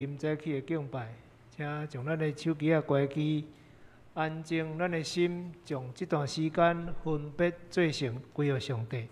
今早起的敬拜，請將咱的手機仔關機，安靜咱的心，將這段時間分別做聖，歸予上帝。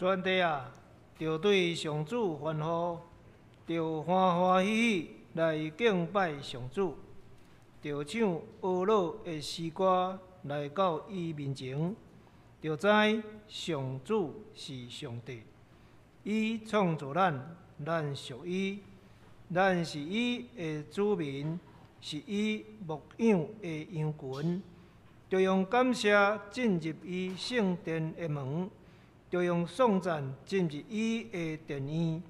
全地啊，著對上主歡呼，著歡歡喜喜來敬拜上主，著唱呵咾的詩歌來到伊面前，著知上主是上帝，伊創造咱，咱屬伊，咱是伊的子民，是伊牧養的羊群，著用感謝進入伊聖殿的門。著用頌讚進入伊的殿院，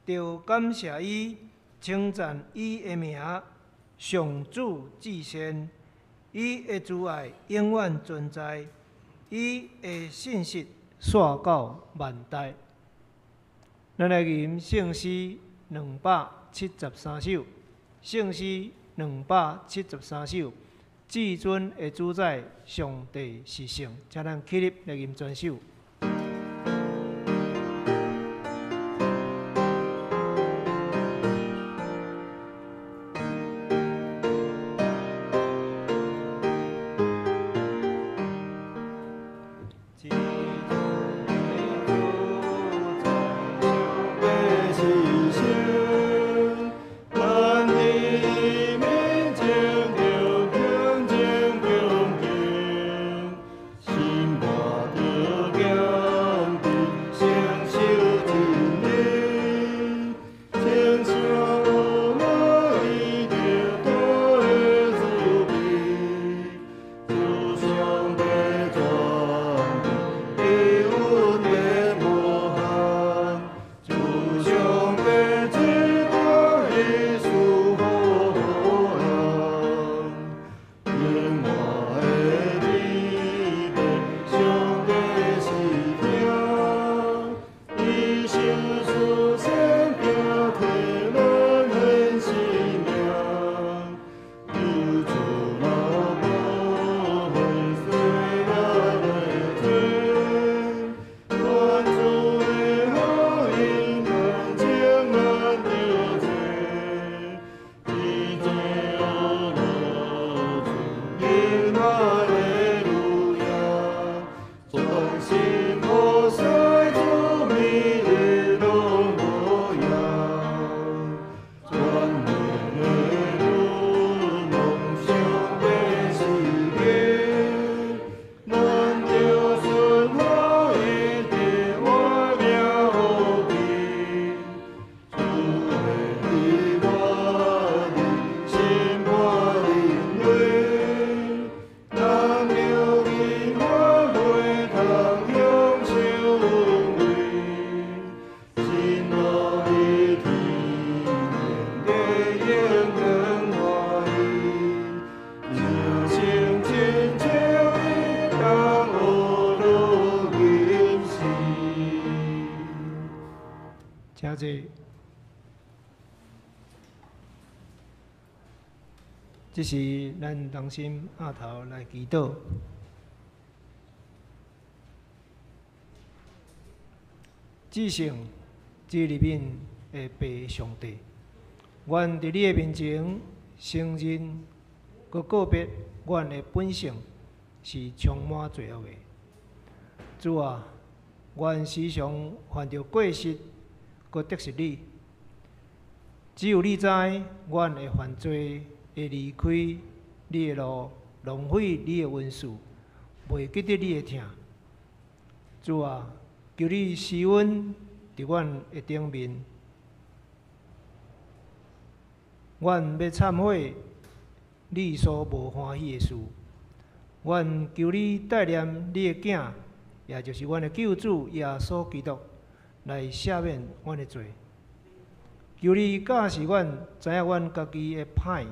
著感謝伊，稱讚伊的名，上主至善，伊的慈愛永遠存在，伊的信實紲到萬代。咱來吟聖詩273首，聖詩273首，至尊的主宰，上帝是聖，請咱起立來吟全首。心肝著遐濟。這時咱同心徛頭來祈禱。至聖、至憐憫的父上帝，阮佇你的面前承認，閣告別阮的本性是充滿罪惡的。主啊，阮時常犯著過失，閣得失你。只有你知，阮的犯罪會離開你的路，浪費你的恩賜，袂記得你的疼。主啊，求你施恩佇阮的頂面，阮欲懺悔你所無歡喜的事。阮求你帶領你的囝，也就是阮的救主耶穌基督，來赦免阮的罪。求你教示阮知影阮家己的歹，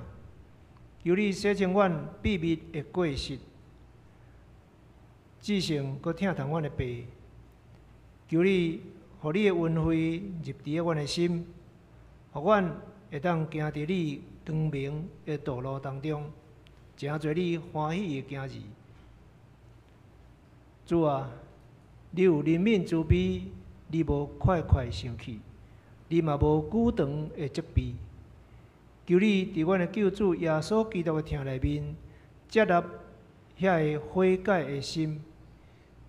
求你洗淨阮秘密的過失，至聖閣疼痛阮的爸。求你，予你的恩惠入佇阮的心，予阮會當行佇你光明的道路當中，成做你歡喜的囝兒。主啊，你有憐憫慈悲，你無快快生氣，你嘛無久長的責備。求你佇阮的救主耶穌基督的疼內面，接納遐个悔改的心。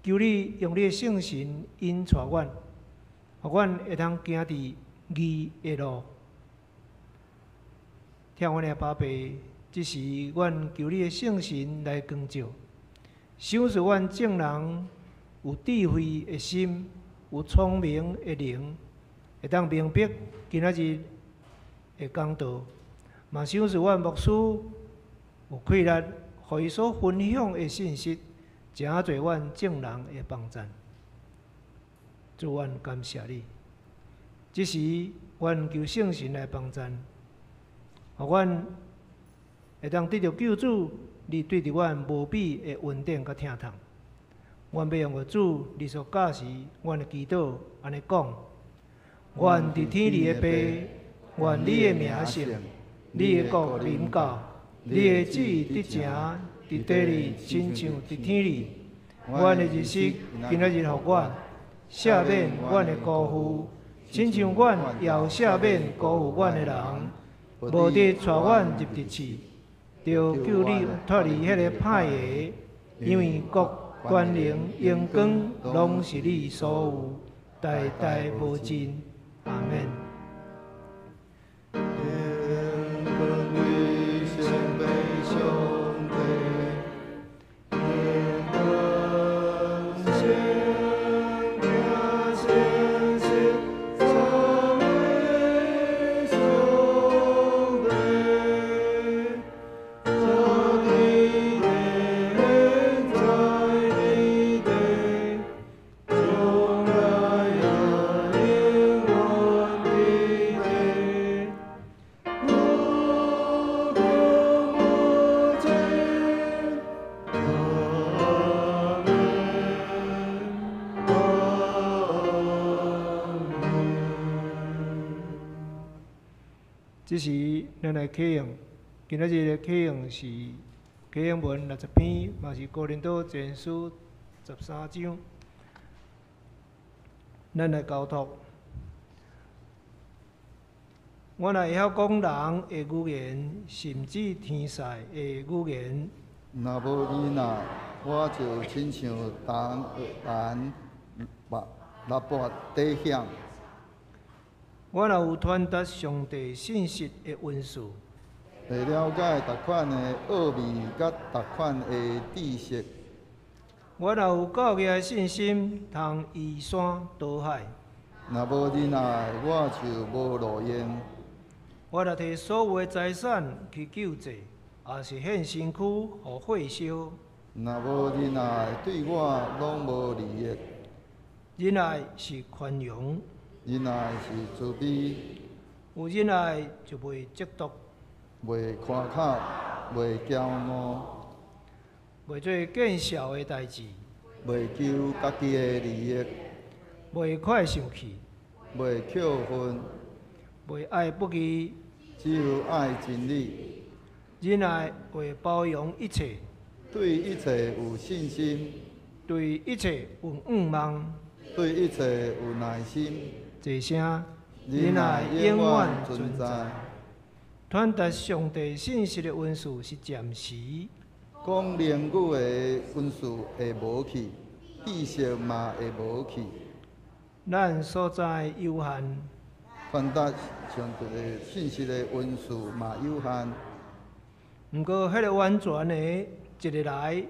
求你用你的聖神引帶阮，予阮會當行佇義的路。疼阮的阿爸父，這時阮求你的聖神來光照，賞賜阮眾人有智慧的心，有聰明的靈，會當明白今仔日的講道。嘛賞賜阮牧師有氣力，予伊所分享的信息，誠濟阮眾人的幫贊。主，阮感謝你。這時，阮求聖神來幫贊，予阮會當得著救主，你對著阮無比的恩典佮疼痛。阮欲用主，你所教示阮的祈禱，按呢講：阮佇天裡的父，願你的名聖，你的國臨到，你的旨意得成，佇地裡親像佇天裡。阮的日食今仔日予阮，赦免阮的辜負，親像阮也有赦免辜負阮的人。無得帶阮入佇試，著救你脫離彼个歹的，因為國、權能、榮光，攏是你所有，代代無盡。阿們。榮光歸聖父上帝，榮光聖子聖神三位上帝，早佇地，現在佇地，將來也永遠佇地。無窮無盡，阿們，阿們。這時，咱來啟用，今仔日的啟用是啟用文60篇，嘛是哥林多前書13章。咱來交託。我若會曉講人的語言，甚至天使的語言，若無仁愛，我就親像銅壇鑼鈸底響。我若有傳達上帝信息的恩賜，會了解逐款的奧秘佮逐款的知識。我若有夠額的信心，通移山倒海，若無仁愛，我就無路用。我若提所有的財產去救濟，抑是獻身軀予火燒，若無仁愛，對我攏無利益。仁愛是寬容，仁愛是慈悲，有仁愛就袂嫉妒，袂誇口，袂驕傲，袂做見笑的代誌，袂求家己的利益，袂快生氣，袂抾恨，袂愛不義，只有愛真理。忍耐會包容一切，對一切有信心，對一切有向望，對一切有耐心。這聲忍耐永遠存在。傳達上帝信息的恩賜是暫時，講靈語的恩賜會無去，知識嘛會無去。咱所知有限，傳達上帝的信息的恩賜嘛有限。毋過，彼个完全的一日來，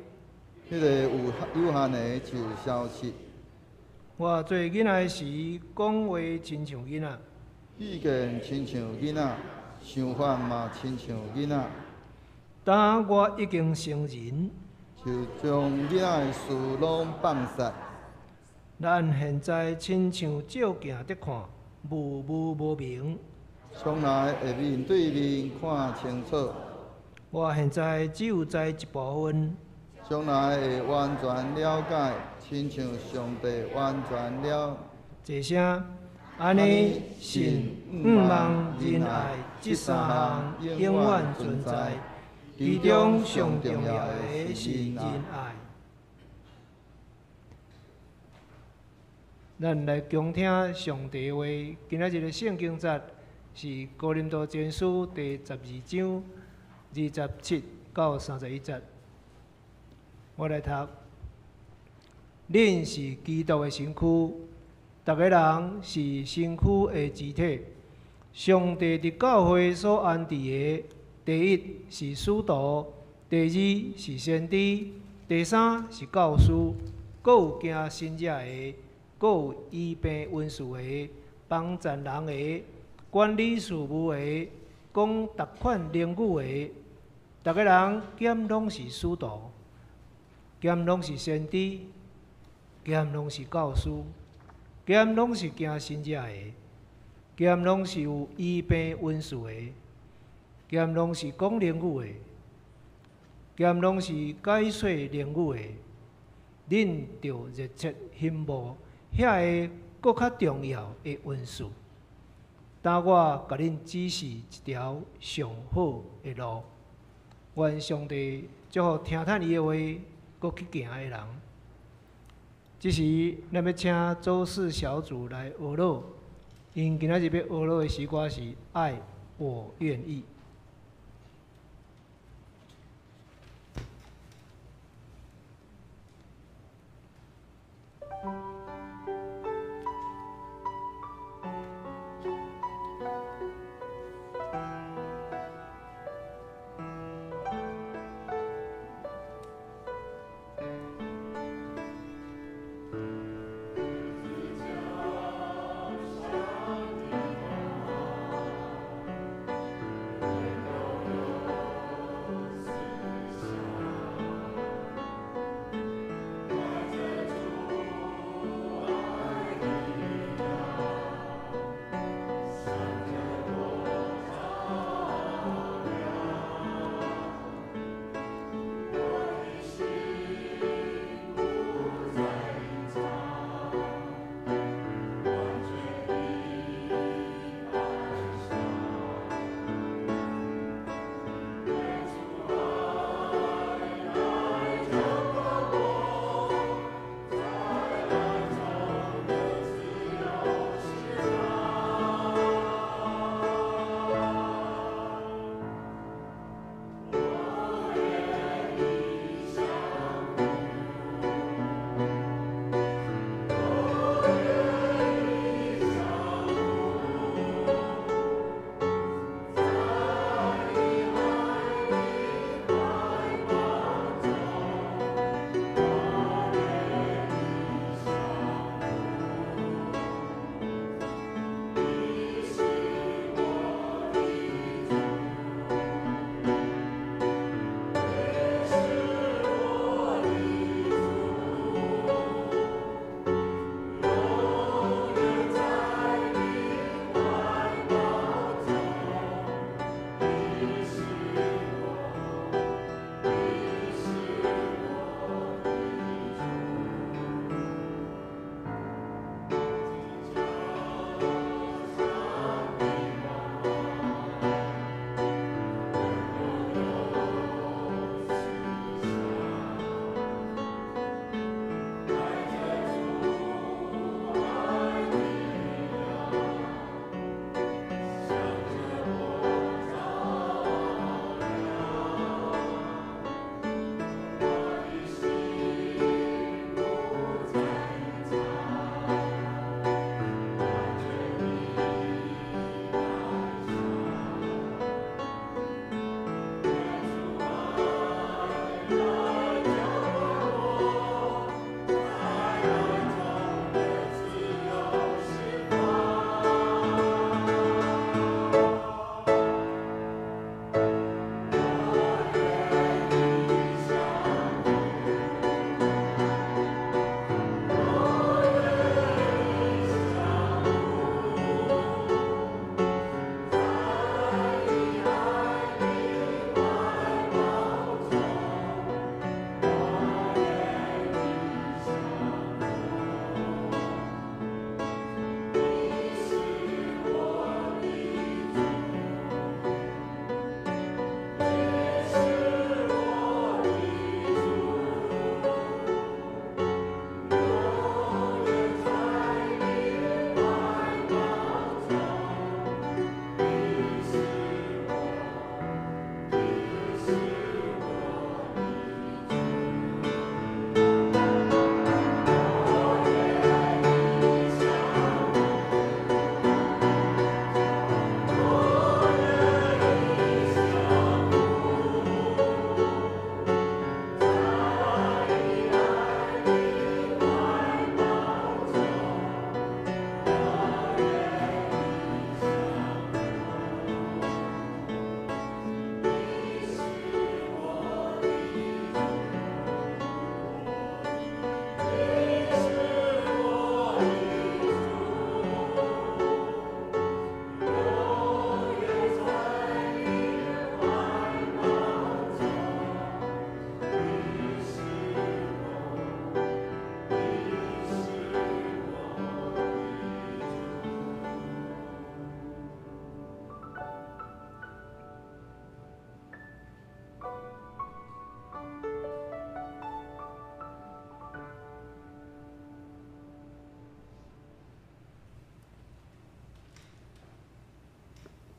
彼个有限的就消失。我做囡仔時，講話親像囡仔，意見親像囡仔，想法嘛親像囡仔。當我已經成人，就將囡仔的事攏放殺。咱現在親像照鏡佇看，霧霧無明。將來會面對面看清楚。我現在只有知一部分。將來會完全了解，親像上帝完全了。這聲，按呢信、向望、仁愛這三項永遠存在，其中上重要的是仁愛。咱來恭聽上帝話。今仔日的聖經節是哥林多前書第12章27到31節。我來讀：恁是基督的身軀，逐个人是身軀的肢體。上帝佇教會所安置的，第一是使徒，第二是先知，第三是教師，閣有行神蹟的，閣有醫病恩賜的，幫贊人的，管理事務的，講逐款靈語的。逐个人兼攏是使徒，兼攏是先知，兼攏是教師，兼攏是行神蹟的，兼攏是有醫病恩賜的，兼攏是講靈語的，兼攏是解說靈語的。恁著熱切欣慕遐个閣較重要的恩賜。當我共恁指示一條上好的路，願上帝祝福聽趁伊的話，閣去行的人。這時，咱欲請周四小組來學樂，𪜶今仔日欲學樂的詩歌是《愛我願意》。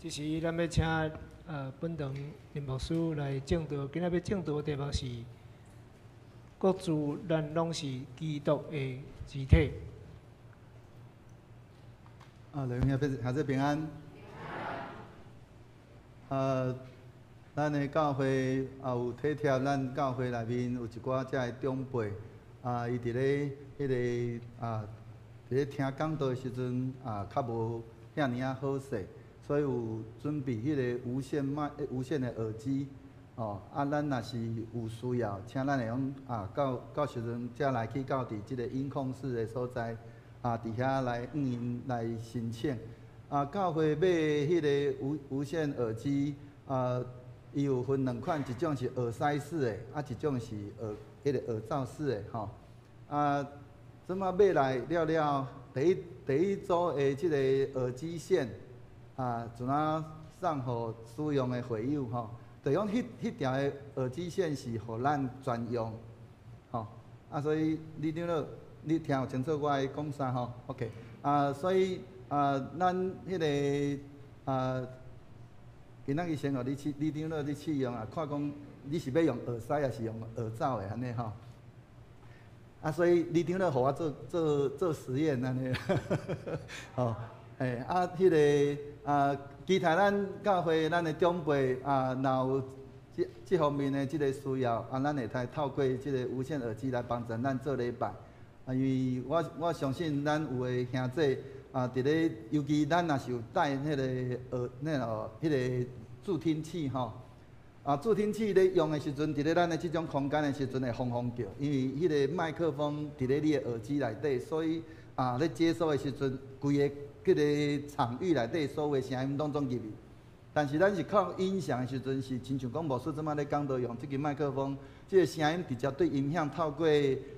這時咱欲請本堂林牧師來證道，今仔欲證道的題目是各自咱攏是基督的肢體。啊，劉兄兄弟平安。咱的教會也有體貼，咱教會內面有一寡遮的長輩，啊，伊佇咧彼个啊，佇咧聽講道的時陣啊，較無遐爾仔好勢，所以有準備彼个無線麥、無線的耳機，哦，啊，咱若是有需要，請咱會用啊，到到時陣才來去到佇這个音控室的所在，啊，佇遐來向𪜶來申請。啊，教會買彼个無線耳機，啊，伊有分兩款，一種是耳塞式的，啊，一種是耳彼个耳罩式的，吼。啊，這馬買來了了，第一組的這个耳機線，啊，陣仔送予使用的會友吼，就講彼條的耳機線是予咱專用，吼。啊，所以李長老，你聽有清楚我的講啥吼？OK，啊，所以啊，咱彼个啊，今仔日先予你試，李長老你試用啊，看講你是欲用耳塞抑是用耳罩的按呢吼？啊，所以李長老予我做做做實驗按呢，吼，嘿，啊，彼个啊，期待咱教會咱的長輩啊，若有這方面的這个需要，啊，咱會使透過這个無線耳機來幫助咱做禮拜。啊，因為我相信咱有的兄弟啊，佇咧尤其咱若是有戴彼个耳那个彼个助聽器吼，啊，助聽器咧用的時陣，佇咧咱的這種空間的時陣會轟轟叫，因為彼个麥克風佇咧你的耳機內底，所以啊，咧接收的時陣，規个彼个場域內底所有的聲音攏總入去。但是咱是靠音響的時陣，是親像講牧師這擺咧講道用這支麥克風，這个聲音直接對音響透過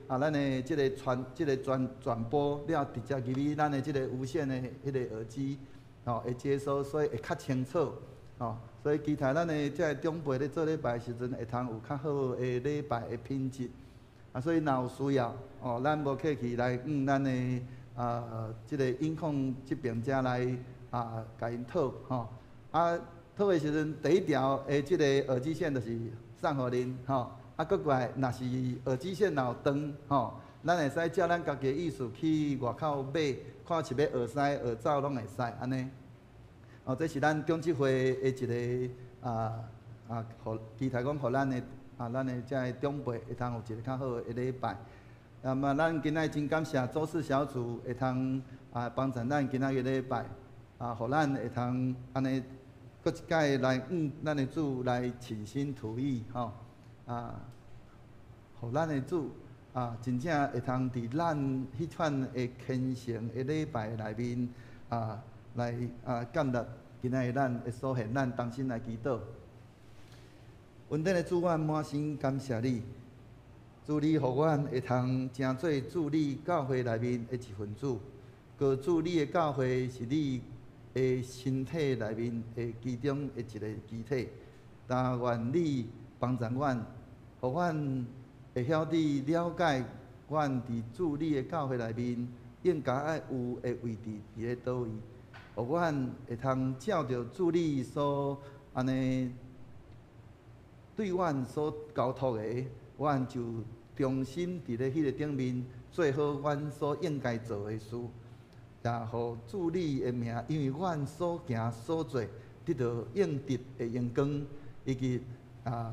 啊，咱的這個傳、這个轉播了，直接入去咱的這个無線的彼个耳機，吼，會接收，所以會較清楚，吼。所以期待咱的這个長輩咧做禮拜的時陣，會通有較好的禮拜的品質。啊，所以若有需要，哦，咱無客氣來向咱的啊，這个音控這邊遮來啊，共𪜶討吼。啊，討的時陣，第一條的這个耳機線就是送予恁吼。啊，閣過來，若是耳機線若有斷吼，咱會使照咱家己的意思去外口買，看是欲耳塞、耳罩攏會使按呢。哦，這是咱長執會的一个啊啊，予期待講予咱的啊，咱的遮个長輩會通有一个較好的禮拜。啊嘛，咱今仔真感謝周四小組會通啊幫助咱今仔日禮拜啊，予咱會通按呢閣一擺來向咱的主來傾心吐意吼啊，予咱的主啊，真正會通佇咱彼款的虔誠的禮拜內面啊，來啊建立今仔日咱的所獻，咱同心來祈禱。恩典的主，阮滿心感謝你，主你予阮會通成做主你教會內面的一份子，閣主你的教會是你的身體內面的其中的一個肢體。但願你幫助阮，予阮會曉得了解，阮佇主你的教會內面應該愛有的位置佇咧佗位，予阮會通照著主你所按呢對阮所交託的，阮就忠心佇咧彼个頂面做好阮所應該做的事，也予主你的名，因為阮所行所做得到應得的榮光，以及啊，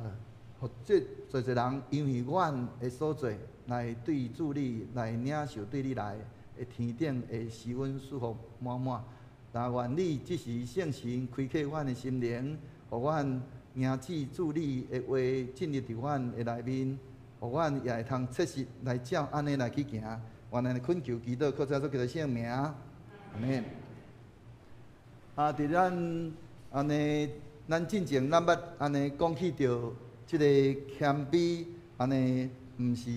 予這濟濟人因為阮的所做來對主你來領受對你來的天頂的施恩祝福滿滿。但願你這時聖神開啟阮的心靈，予阮迎接主你的話進入佇阮的內面，予阮也會通切實來照按呢來去行。願咱的懇求祈禱，靠主耶穌基督聖名，阿們。啊，佇咱按呢，咱進前咱捌按呢講起著這个謙卑，按呢毋是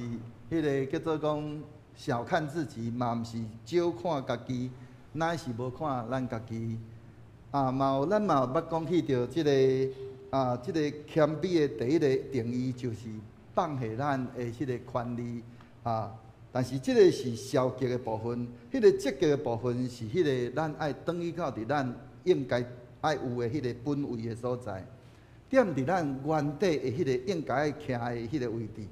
彼个叫做講小看自己，嘛毋是少看家己，乃是無看咱家己。啊，嘛有咱嘛有捌講起著這个啊，這个謙卑的第一个定義就是放下咱的彼个權利啊。但是這个是消極的部分，彼个積極的部分是彼个咱愛轉去到佇咱應該愛有的彼个本位的所在，踮佇咱原底的彼个應該愛徛的彼个位置。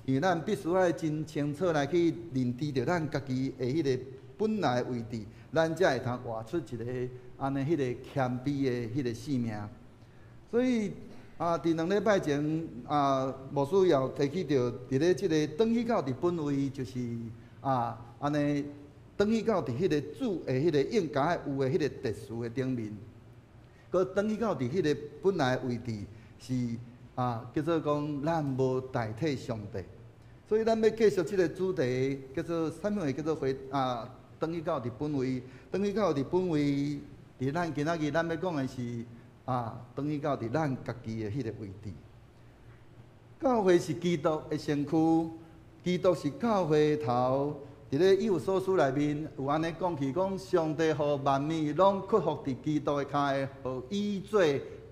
因為咱必須愛真清楚來去認知著咱家己的彼个本來位置，咱才會通活出一個按呢彼个謙卑的彼个生命。所以啊，佇2禮拜前啊，牧師也有提起著，佇咧這个轉去到佇本位，就是啊，按呢轉去到佇彼个主的彼个應該有的彼个秩序的頂面，閣轉去到佇彼个本來位置是啊，叫做講咱無代替上帝。所以咱欲繼續這个主題，叫做啥物話？叫做回啊，轉去到佇本位，轉去到佇本位。佇咱今仔日咱欲講的是啊，轉去到佇咱家己的彼个位置。教會是基督的身軀，基督是教會的頭。佇咧以弗所書內面有按呢講起，講上帝予萬物攏屈服佇基督的跤下，予伊做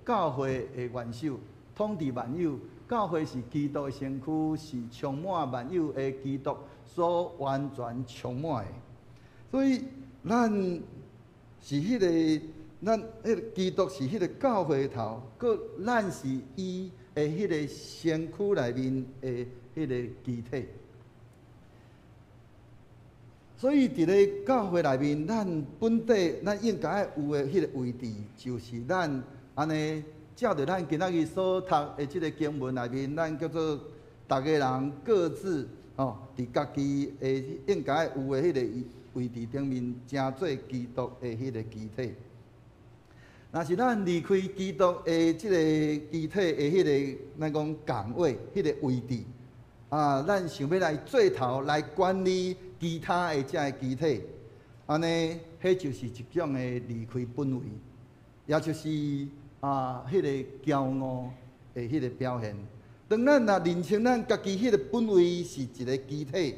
教會的元首，統治萬有。教會是基督的身軀，是充滿萬有的基督所完全充滿的。所以，咱是彼个，咱彼个基督是彼个教會的頭，閣咱是伊的彼个身軀內面的彼个肢體。所以，佇咧教會內面，咱本底咱應該有的彼个位置，就是咱按呢。照著咱今仔日所讀的這个經文內面，咱叫做逐个人各自吼，佇家己的應該有的彼个位置頂面，成做基督的彼个肢體。若是咱離開基督的這个肢體的彼个，咱講崗位、彼个位置，啊，咱想欲來做頭來管理其他的這个肢體，按呢，彼就是一種的離開本位，也就是啊，彼个驕傲的彼个表現。當咱若認清咱家己彼个本位是一个肢體，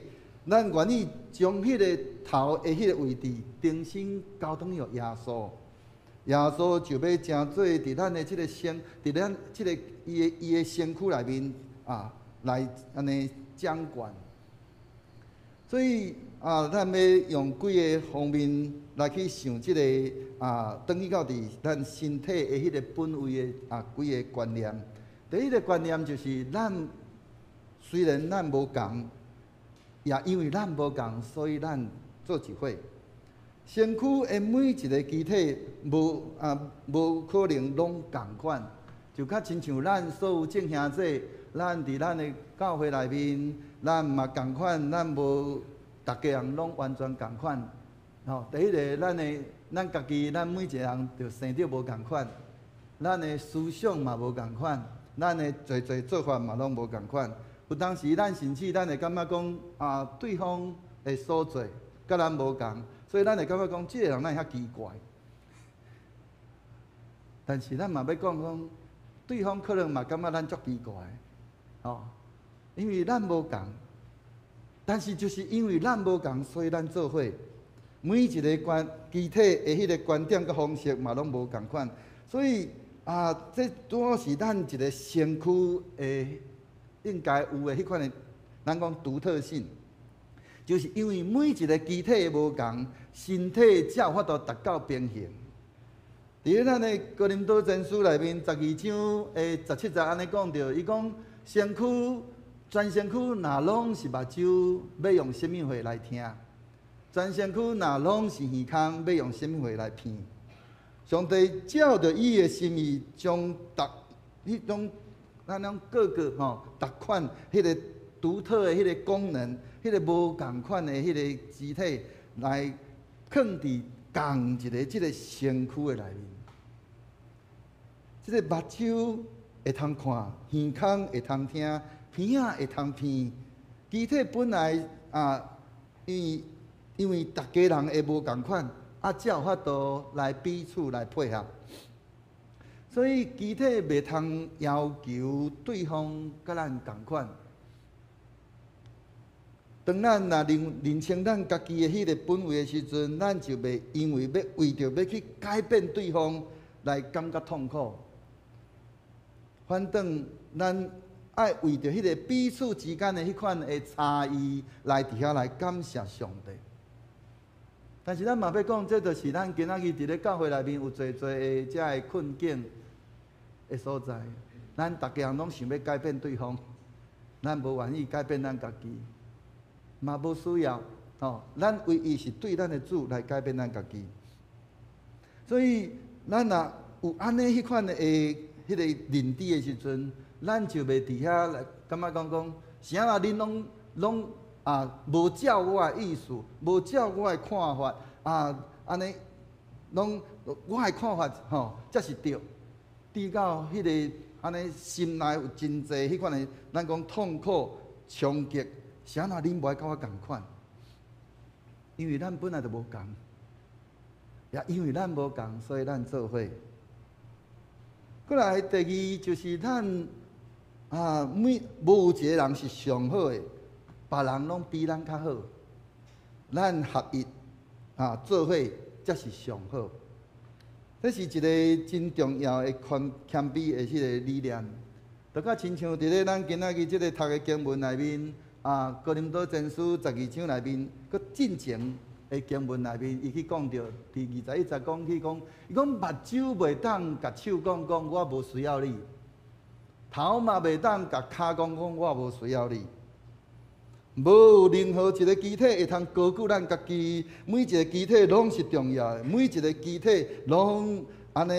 咱願意將彼个頭的彼个位置重新交轉予耶穌，耶穌就欲成做佇咱的這个身，佇咱這个伊的身軀內面啊，來按呢掌管。所以啊，咱欲用幾個方面來去想這個啊，轉去到佇咱身體的彼個本位的啊幾个觀念。第一个觀念就是，咱雖然咱無仝，也因為咱無仝，所以咱做一伙。身軀的每一个肢體無啊無可能攏仝款，就較親像咱所有眾兄弟，咱佇咱的教會內面，咱嘛仝款，咱無逐家人攏完全仝款。吼，第一个，咱的咱家己，咱每一个人就生得無仝款，咱的思想嘛無仝款，咱的濟濟做法嘛攏無仝款。有當時咱甚至咱會感覺講啊，對方的所做佮咱無仝，所以咱會感覺講，這个人哪會遐奇怪。但是咱嘛欲講講，對方可能嘛感覺咱足奇怪，吼，因為咱無仝。但是就是因為咱無仝，所以咱做伙。每一个觀肢體的彼个觀點佮方式嘛攏無仝款，所以啊，這拄好是咱一个身軀的應該有的彼款的，咱講獨特性，就是因為每一個肢體的無仝，身體才有法度達到平衡。佇咧咱的哥林多前書內面12章的17節按呢講著，伊講身軀全身軀若攏是目睭，欲用啥物貨來聽？全身軀若攏是耳孔，欲用啥物貨來鼻？上帝照著伊的心意，將逐彼種咱講各個吼，逐款彼个獨特的彼个功能，彼个無仝款的彼个肢體，來囥佇仝一个這个身軀的內面。這个目睭會通看，耳孔會通聽，鼻仔會通鼻。肢體本來啊，因為逐家人的無仝款，啊，才有法度來彼此來配合。所以肢體袂通要求對方佮咱仝款。當咱若認清咱家己的彼个本位的時陣，咱就袂因為欲為著欲去改變對方來感覺痛苦。反轉咱愛為著彼个彼此之間的彼款的差異來佇遐來感謝上帝。但是咱嘛欲講，這就是咱今仔日佇咧教會內面有濟濟的遮个困境的所在。咱逐家人攏想欲改變對方，咱無願意改變咱家己，嘛無需要。吼，咱唯一是對咱的主來改變咱家己。所以，咱若有按呢彼款的彼个認知的時陣，咱就袂佇遐來感覺講講，啥啊恁攏攏啊無照我的意思，無照我的看法啊，按呢攏我的看法吼，才是對。直到彼个按呢心內有真濟彼款的，咱講痛苦衝擊，啥若恁無愛佮我仝款？因為咱本來就無仝，也因為咱無仝，所以咱做伙。過來第二就是咱啊，每無有一個人是上好的，別人攏比咱較好。咱合一啊，做伙才是上好。這是一個真重要的謙謙卑的彼个理念。就較親像佇咧咱今仔日這个讀的經文內面，啊，哥林多前書12章內面，閣進前的經文內面，伊去講著，佇21節講去講，伊講目睭袂當共手講講，我無需要你；頭嘛袂當共跤講講，我無需要你。無有任何一个肢體會通高過咱家己，每一个肢體攏是重要的，每一个肢體攏按呢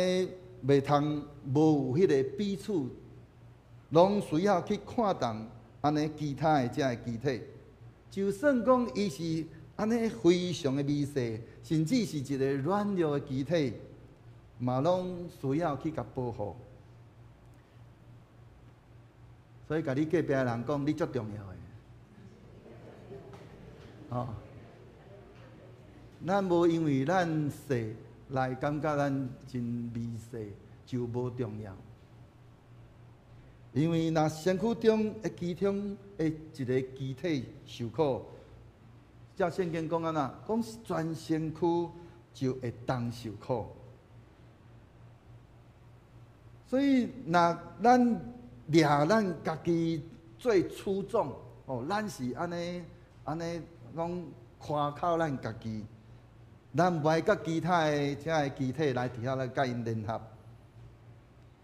袂通無有彼个彼此，攏需要去看重按呢其他的遮个肢體。就算講伊是按呢非常的微細，甚至是一个軟弱的肢體，嘛攏需要去共保護。所以，共你隔壁的人講，你足重要的。哦，咱無因為咱細來感覺咱真微細就無重要，因為若身軀中的其中的一个肢體受苦，照聖經講按怎，講全身軀就會同受苦。所以，若咱掠咱家己做出眾，哦，咱是按呢按呢。攏誇口咱家己，咱無愛佮其他的遮个肢體來佇遐來佮𪜶聯合。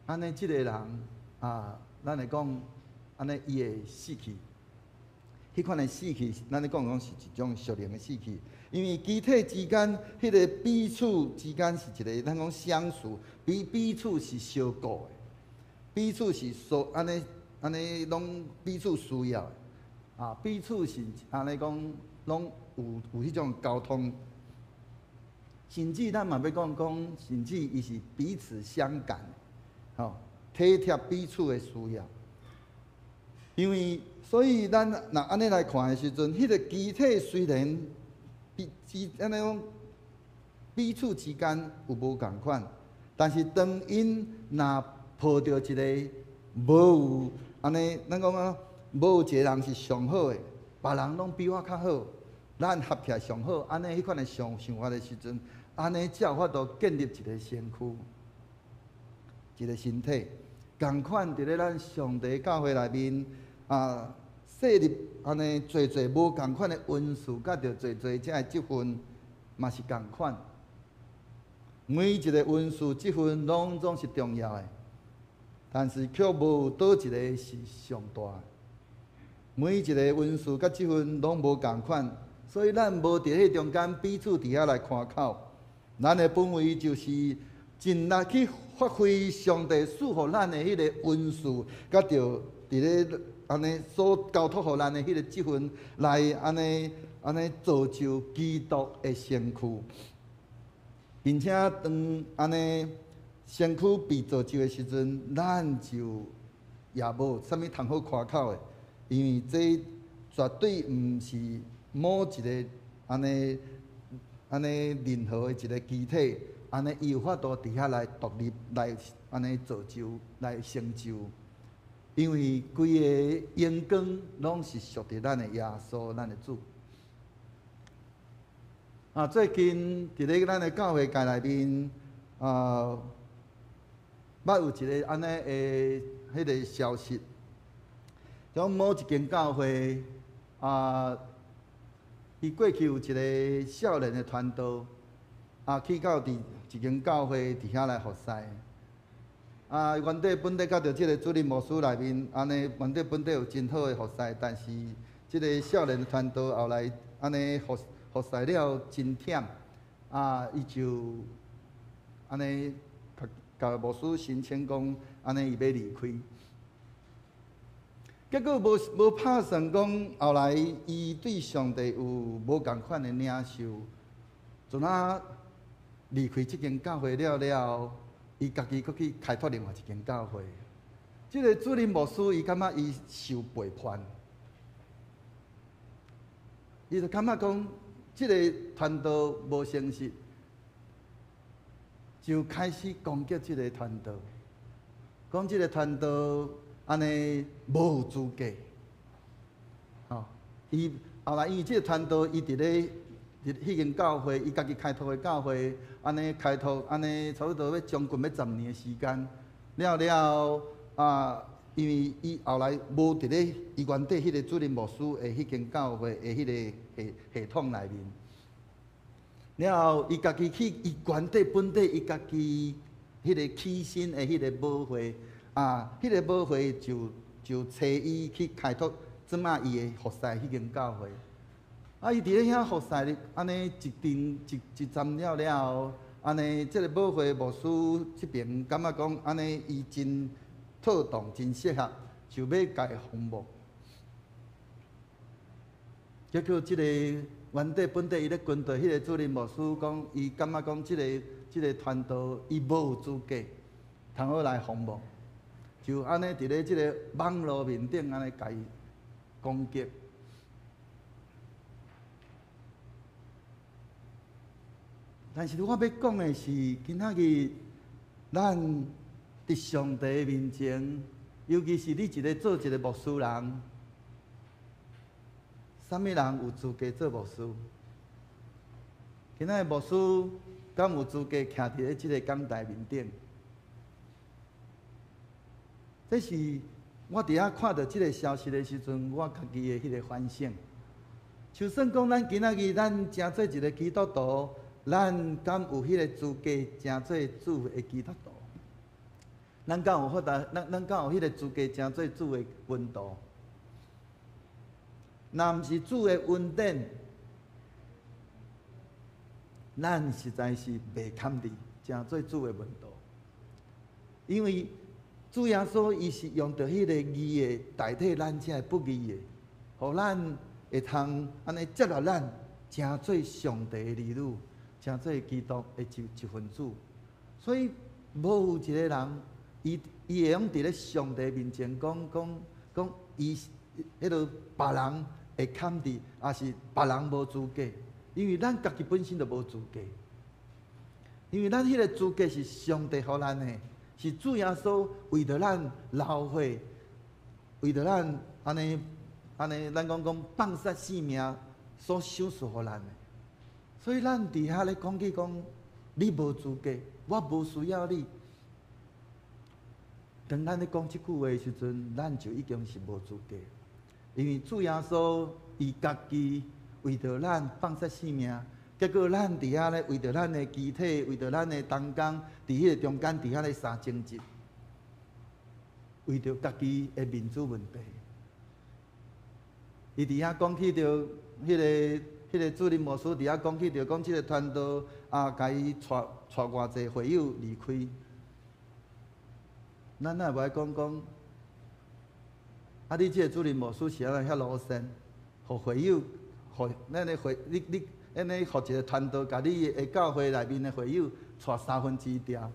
按呢，這个人啊，咱會講按呢，伊會死去。彼款的死去，咱咧講講是一種屬靈的死去，因為肢體之間，彼个彼此之間是一个咱講相處，彼彼此是相顧的，彼此是所按呢按呢攏彼此需要的，啊，彼此是按呢講。攏有有彼種溝通，甚至咱嘛欲講講，甚至伊是彼此相感，吼，體貼彼此的需要。因為所以咱若按呢來看的時陣，彼个肢體雖然彼之按呢講彼此之間有無仝款，但是當𪜶若抱著一个無有按呢，咱講啊，無有一个人是上好的，別人攏比我較好。咱合起來上好，按呢彼款的想想法的時陣，按呢才有法度建立一个身軀，一个身體。仝款佇咧咱上帝教會內面啊，設立按呢濟濟無仝款的恩賜，佮著濟濟遮的職分，嘛是仝款。每一个恩賜職分攏總是重要的，但是卻無佗一个是上大的。每一个恩賜佮職分攏無仝款。所以咱無佇彼中間彼此佇遐來誇口，咱的本位就是盡力去發揮上帝賜予咱的彼個恩賜，佮著佇咧按呢所交託予咱的彼個職分，來按呢按呢造就基督的身軀，並且當按呢身軀被造就的時陣，咱就也無啥物通好誇口的，因為這絕對毋是某一个按呢按呢任何的一个肢體，按呢伊有法度佇遐來獨立來按呢造就來成就，因為規个榮光攏是屬佇咱的耶穌，咱的主。啊，最近佇咧咱的教會界內面，啊，捌有一个按呢的彼个消息，講某一間教會啊。伊過去有一个少年的傳道，啊，去到佇一間教會佇遐來服侍。啊，原底本底佮著這个主任牧師內面，按呢原底本底有真好的服侍，但是這个少年的傳道後來按呢服服侍了真忝，啊，伊就按呢共共牧師申請講，按呢伊欲離開。結果無無拍算講，後來伊對上帝有無仝款的領受，陣仔離開這間教會了了後，伊家己閣去開拓另外一間教會。這个主任牧師伊感覺伊受背叛，伊就感覺講，這个傳道無誠實，就開始攻擊這个傳道，講這个傳道按呢無資格。吼，伊後來因為這个傳道，伊佇咧佇彼間教會，伊家己開拓的教會，按呢開拓，按呢差不多欲將近欲10年的時間，了了後啊，因為伊後來無佇咧伊原底彼个主任牧師的彼間教會的彼個系系統內面，了後伊家己去伊原底本底伊家己彼个起身的彼個母會啊，彼个母會就就揣伊去開拓這馬伊的服侍彼間教會。啊，伊佇咧遐服侍，按呢一陣一一陣了了後，按呢這个母會牧師這爿感覺講，按呢伊真妥當，真適合，就欲共伊封牧。結果這个原底本底伊咧跟隨彼个主任牧師講，伊感覺講這个這个傳道伊無資格，通好來封牧，就按呢佇咧這个網路面頂按呢共伊攻擊。但是我欲講的是，今仔日咱佇上帝面前，尤其是你一个做一个牧師人，啥物人有資格做牧師？今仔日牧師敢有資格徛佇咧這个講台面頂？這是我佇遐看著這个消息的時陣，我家己的彼个反省。就算講咱今仔日咱成做一个基督徒，咱敢有彼个資格成做主的基督徒？咱敢有法度？咱咱敢有彼个資格成做主的門徒？若毋是主的恩典，咱實在是袂堪得成做主的門徒。因為主耶穌伊是用著彼个義的代替咱這个不義的，予咱會通按呢接納咱成做上帝的兒女，成做基督的一一份子。所以無有一个人，伊伊會用佇咧上帝面前講講講，伊彼个別人會堪得，抑是別人無資格，因為咱家己本身就無資格。因為咱彼个資格是上帝予咱的，是主耶穌為著咱流血，為著咱按呢按呢，咱講講放捨性命所賞賜予咱的。所以咱佇遐咧講起講，你無資格，我無需要你。當咱咧講這句話的時陣，咱就已經是無資格，因為主耶穌伊家己為著咱放捨性命，結果咱佇遐咧為著咱的肢體，為著咱的同工，佇彼个中間佇遐咧相爭執，為著家己的面子問題。伊佇遐講起著彼个彼个主任牧師佇遐講起著講這个傳道啊，共伊帶帶偌濟會友離開。咱若無愛講講，啊！你這个主任牧師是按怎遐魯善，予會友，予咱的會，你你按呢，予一个傳道，共你的教會內面的會友帶三分之一掉。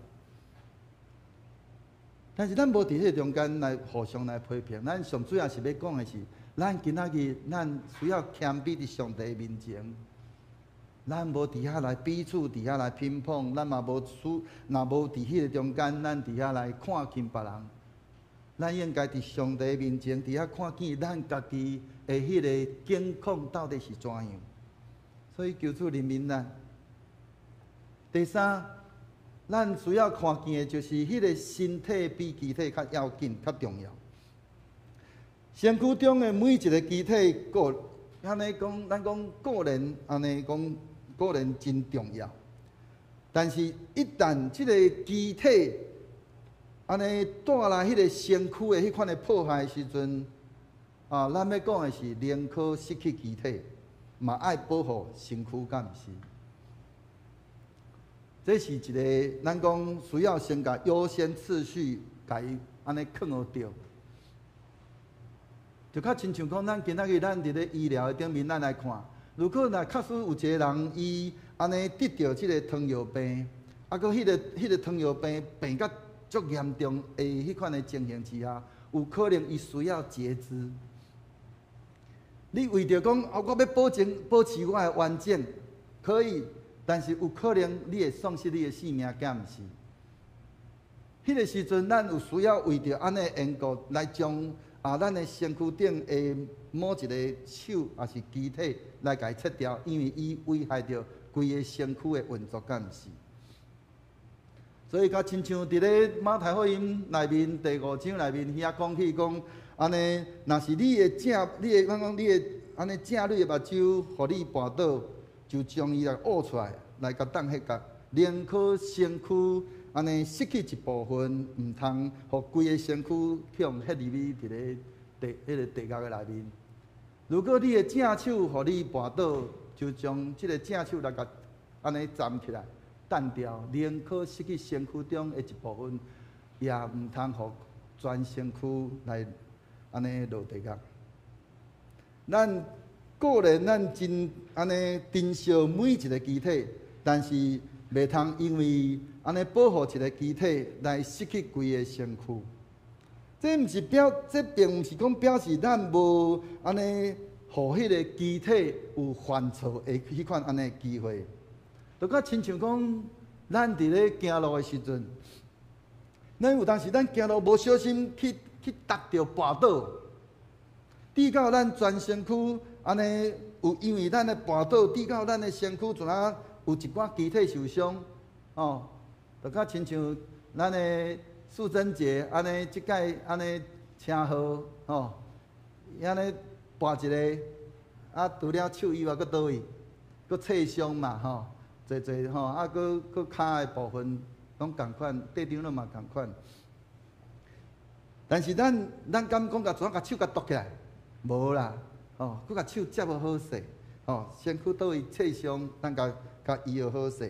但是咱無佇彼个中間來互相來批評，咱上主要是欲講的是，咱今仔日咱需要謙卑佇上帝面前，咱無佇遐來彼此佇遐來評判，咱嘛無輸，若無佇彼個中間，咱佇遐來看輕別人。咱應該佇上帝面前，佇遐看見咱家己的彼个境況到底是怎樣。所以求主憐憫咱。第三，咱需要看見的就是彼个身體比肢體較要緊、較重要。身軀中的每一个肢體各按呢講，咱講個人按呢講，個人真重要。但是，一旦這个肢體按呢帶來彼个身軀的彼款的破壞的時陣，啊，咱欲講的是寧可失去肢體，嘛愛保護身軀，敢毋是？這是一个咱講需要先共優先次序，共伊按呢囥予著。就較親像講，咱今仔日咱佇咧醫療的頂面，咱來看，如果若確實有一个人伊按呢得著這个糖尿病，啊，閣彼个糖尿病病甲足嚴重的彼款的情形之下，有可能伊需要截肢。你為著講，哦，我欲保證保持我的完整，可以，但是有可能你會喪失你的性命，敢毋是？彼个時陣，咱有需要為著按呢緣故來將啊，咱的身軀頂的某一个手抑是肢體來共伊切掉，因為伊危害著規个身軀的運作，敢毋是？所以，較親像佇咧馬太福音內面第五章內面遐講起講，按呢，若是你的正，你的，咱講你的按呢正對的目睭，予你跋倒，就將伊來挖出來，來共擲彼角，寧可身軀按呢失去一部分，毋通予規个身軀去予彼入去佇咧地彼个地獄的內面。如果你的正手予你跋倒，就將這个正手來共按呢斬起來，擲掉，寧可失去身軀中的一部分，也毋通予全身軀來按呢落地獄。咱個人咱真按呢珍惜每一个肢體，但是袂通因為按呢保護一个肢體來失去規个身軀。這毋是表，這並毋是講表示咱無按呢，予彼个肢體有犯錯的彼款按呢機會。就較親像講，咱佇咧行路的時陣，咱有當時咱行路無小心去去踏著跋倒，致到咱全身軀按呢有因為咱的跋倒，致到咱的身軀陣仔有一寡肢體受傷，哦，就較親像咱的素貞姐按呢，這擺按呢車禍，吼，伊按呢跋一个，啊，除了手以外，閣佗位，閣切傷嘛，吼，濟濟吼，啊，閣閣跤的部分攏仝款，塊長攏嘛仝款。但是咱咱敢講共怎共手共剁起來？無啦，吼，閣共手接予好勢，吼，身軀佗位切傷，咱共共醫予好勢。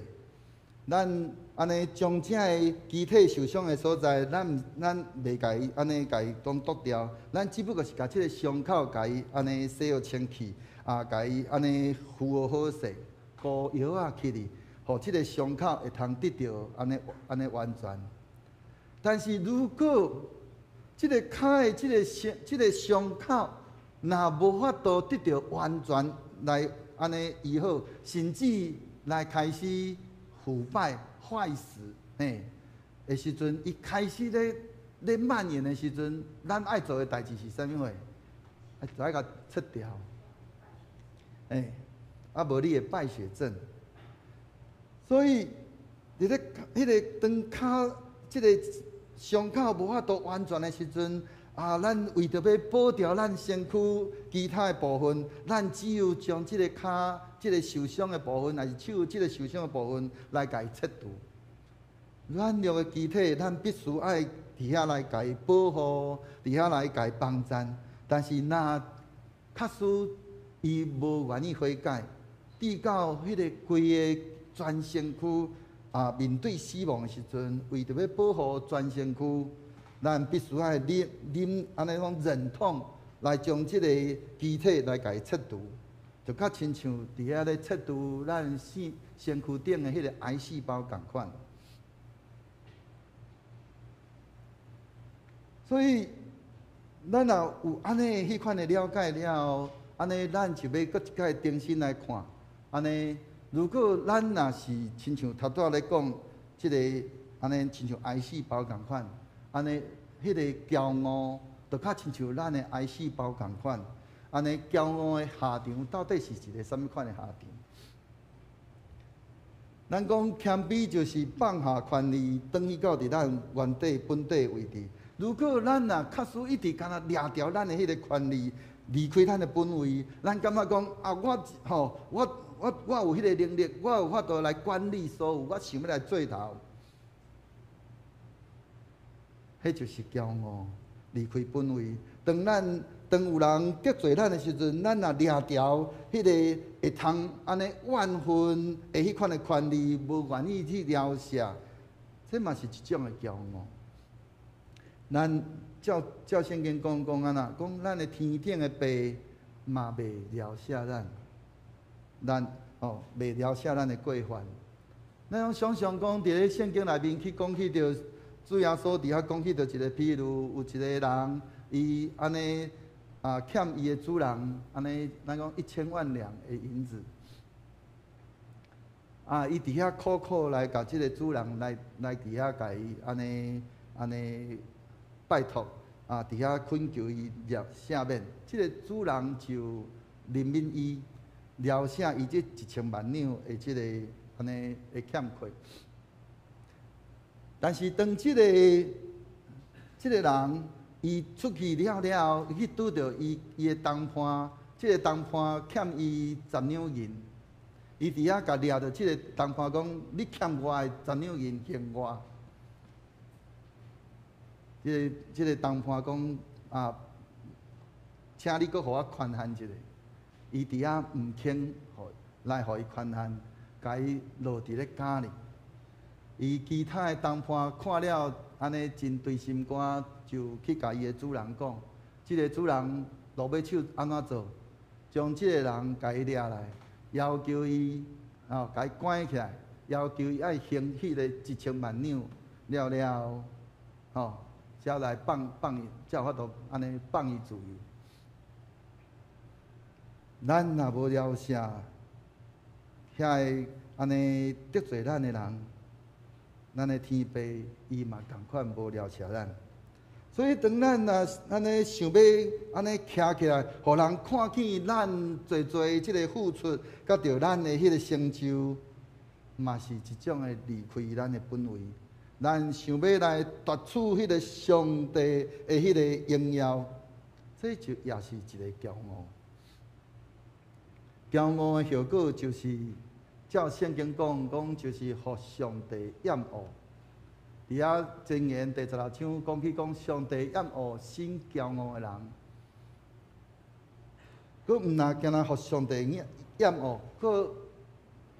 咱按呢將這个肢體受傷的所在，咱咱袂共伊按呢共伊攏剁掉，咱只不過是共這个傷口共伊按呢洗予清氣，啊，共伊按呢敷予好勢，敷藥仔起去，予這个傷口會通得著按呢按呢完全。但是如果這个跤的這个傷這个傷口，若無法度得著完全來按呢醫好，甚至來開始腐敗壞死，嘿的時陣，伊開始咧咧蔓延的時陣，咱愛做的代誌是啥物貨？就愛共切掉，嘿，啊無你會敗血症。所以，佇咧彼个當跤這个傷口無法度完全的時陣，啊，咱為著欲保著咱身軀其他的部分，咱只有將這个跤這个受傷的部分，抑是手這个受傷的部分來共伊切除。軟弱的肢體，咱必須愛佇遐來共伊保護，佇遐來共伊幫贊。但是若確實伊無願意悔改，直到彼个規个全身軀啊面對死亡的時陣，為著欲保護全身軀，咱必須愛忍忍按呢講忍痛來將這个肢體來共伊切除，就較親像佇遐咧切除咱身身軀頂的彼个癌細胞仝款。所以，咱若有按呢彼款的了解了後，按呢咱就欲閣一擺重新來看，按呢，如果咱若是親像頭拄仔咧講，這个按呢親像癌細胞仝款，按呢，彼个驕傲就較親像咱的癌細胞仝款，按呢驕傲的下場到底是一个啥物款的下場？咱講謙卑就是放下權利，轉去到佇咱原底本底位置。如果咱若確實一直干焦掠著咱的彼个權利，離開咱的本位，咱感覺講啊，我吼，我有彼个能力，我有法度來管理所有，我想欲來做頭，彼就是驕傲，離開本位。當咱當有人得罪咱的時陣，咱若掠著彼个會通按呢怨恨的彼款的權利，無願意去饒赦，這嘛是一種的驕傲。咱照照聖經講講按怎，講咱的天頂的爸嘛袂饒赦咱，咱哦袂饒赦咱的過犯。咱攏想像講，佇咧聖經內面去講起著主耶穌佇遐講起著一個譬如，有一個人，伊按呢啊欠伊的主人，按呢咱講1000萬兩的銀子，啊，伊佇遐苦苦來共這个主人來來佇遐共伊按呢按呢拜託，啊，佇遐懇求伊饒赦免，這个主人就憐憫伊，饒赦伊這1000萬兩的這个按呢的欠缺。但是當這个人伊出去了了後，伊去拄著伊伊的同伴，這个同伴欠伊十兩銀，伊佇遐共掠著這个同伴講：你欠我的十兩銀還我。這个同伴講：啊，請你閣予我寬限一下。伊佇遐毋肯予來予伊寬限，共伊落佇咧監裡。伊其他的同伴看了，按呢真捶心肝，就去共伊的主人講。這个主人落尾手按怎做？將這个人共伊掠來，要求伊哦，共伊關起來，要求伊愛還彼个1000萬兩了了後，吼，才來放放伊，才有法度按呢放伊自由。咱若無饒赦遐个按呢得罪咱的人，咱的天父伊嘛仝款無饒赦咱。所以當咱若按呢想欲按呢徛起來，予人看見咱濟濟這个付出，佮著咱的彼个成就，嘛是一種的離開咱的本位。咱想欲來奪取彼个上帝的彼个榮耀，這就也是一个驕傲。驕傲的後果就是，照聖經講，講就是予上帝厭惡。佇遐箴言第16章講起講，上帝厭惡心驕傲的人。閣毋若干焦予上帝厭厭惡，閣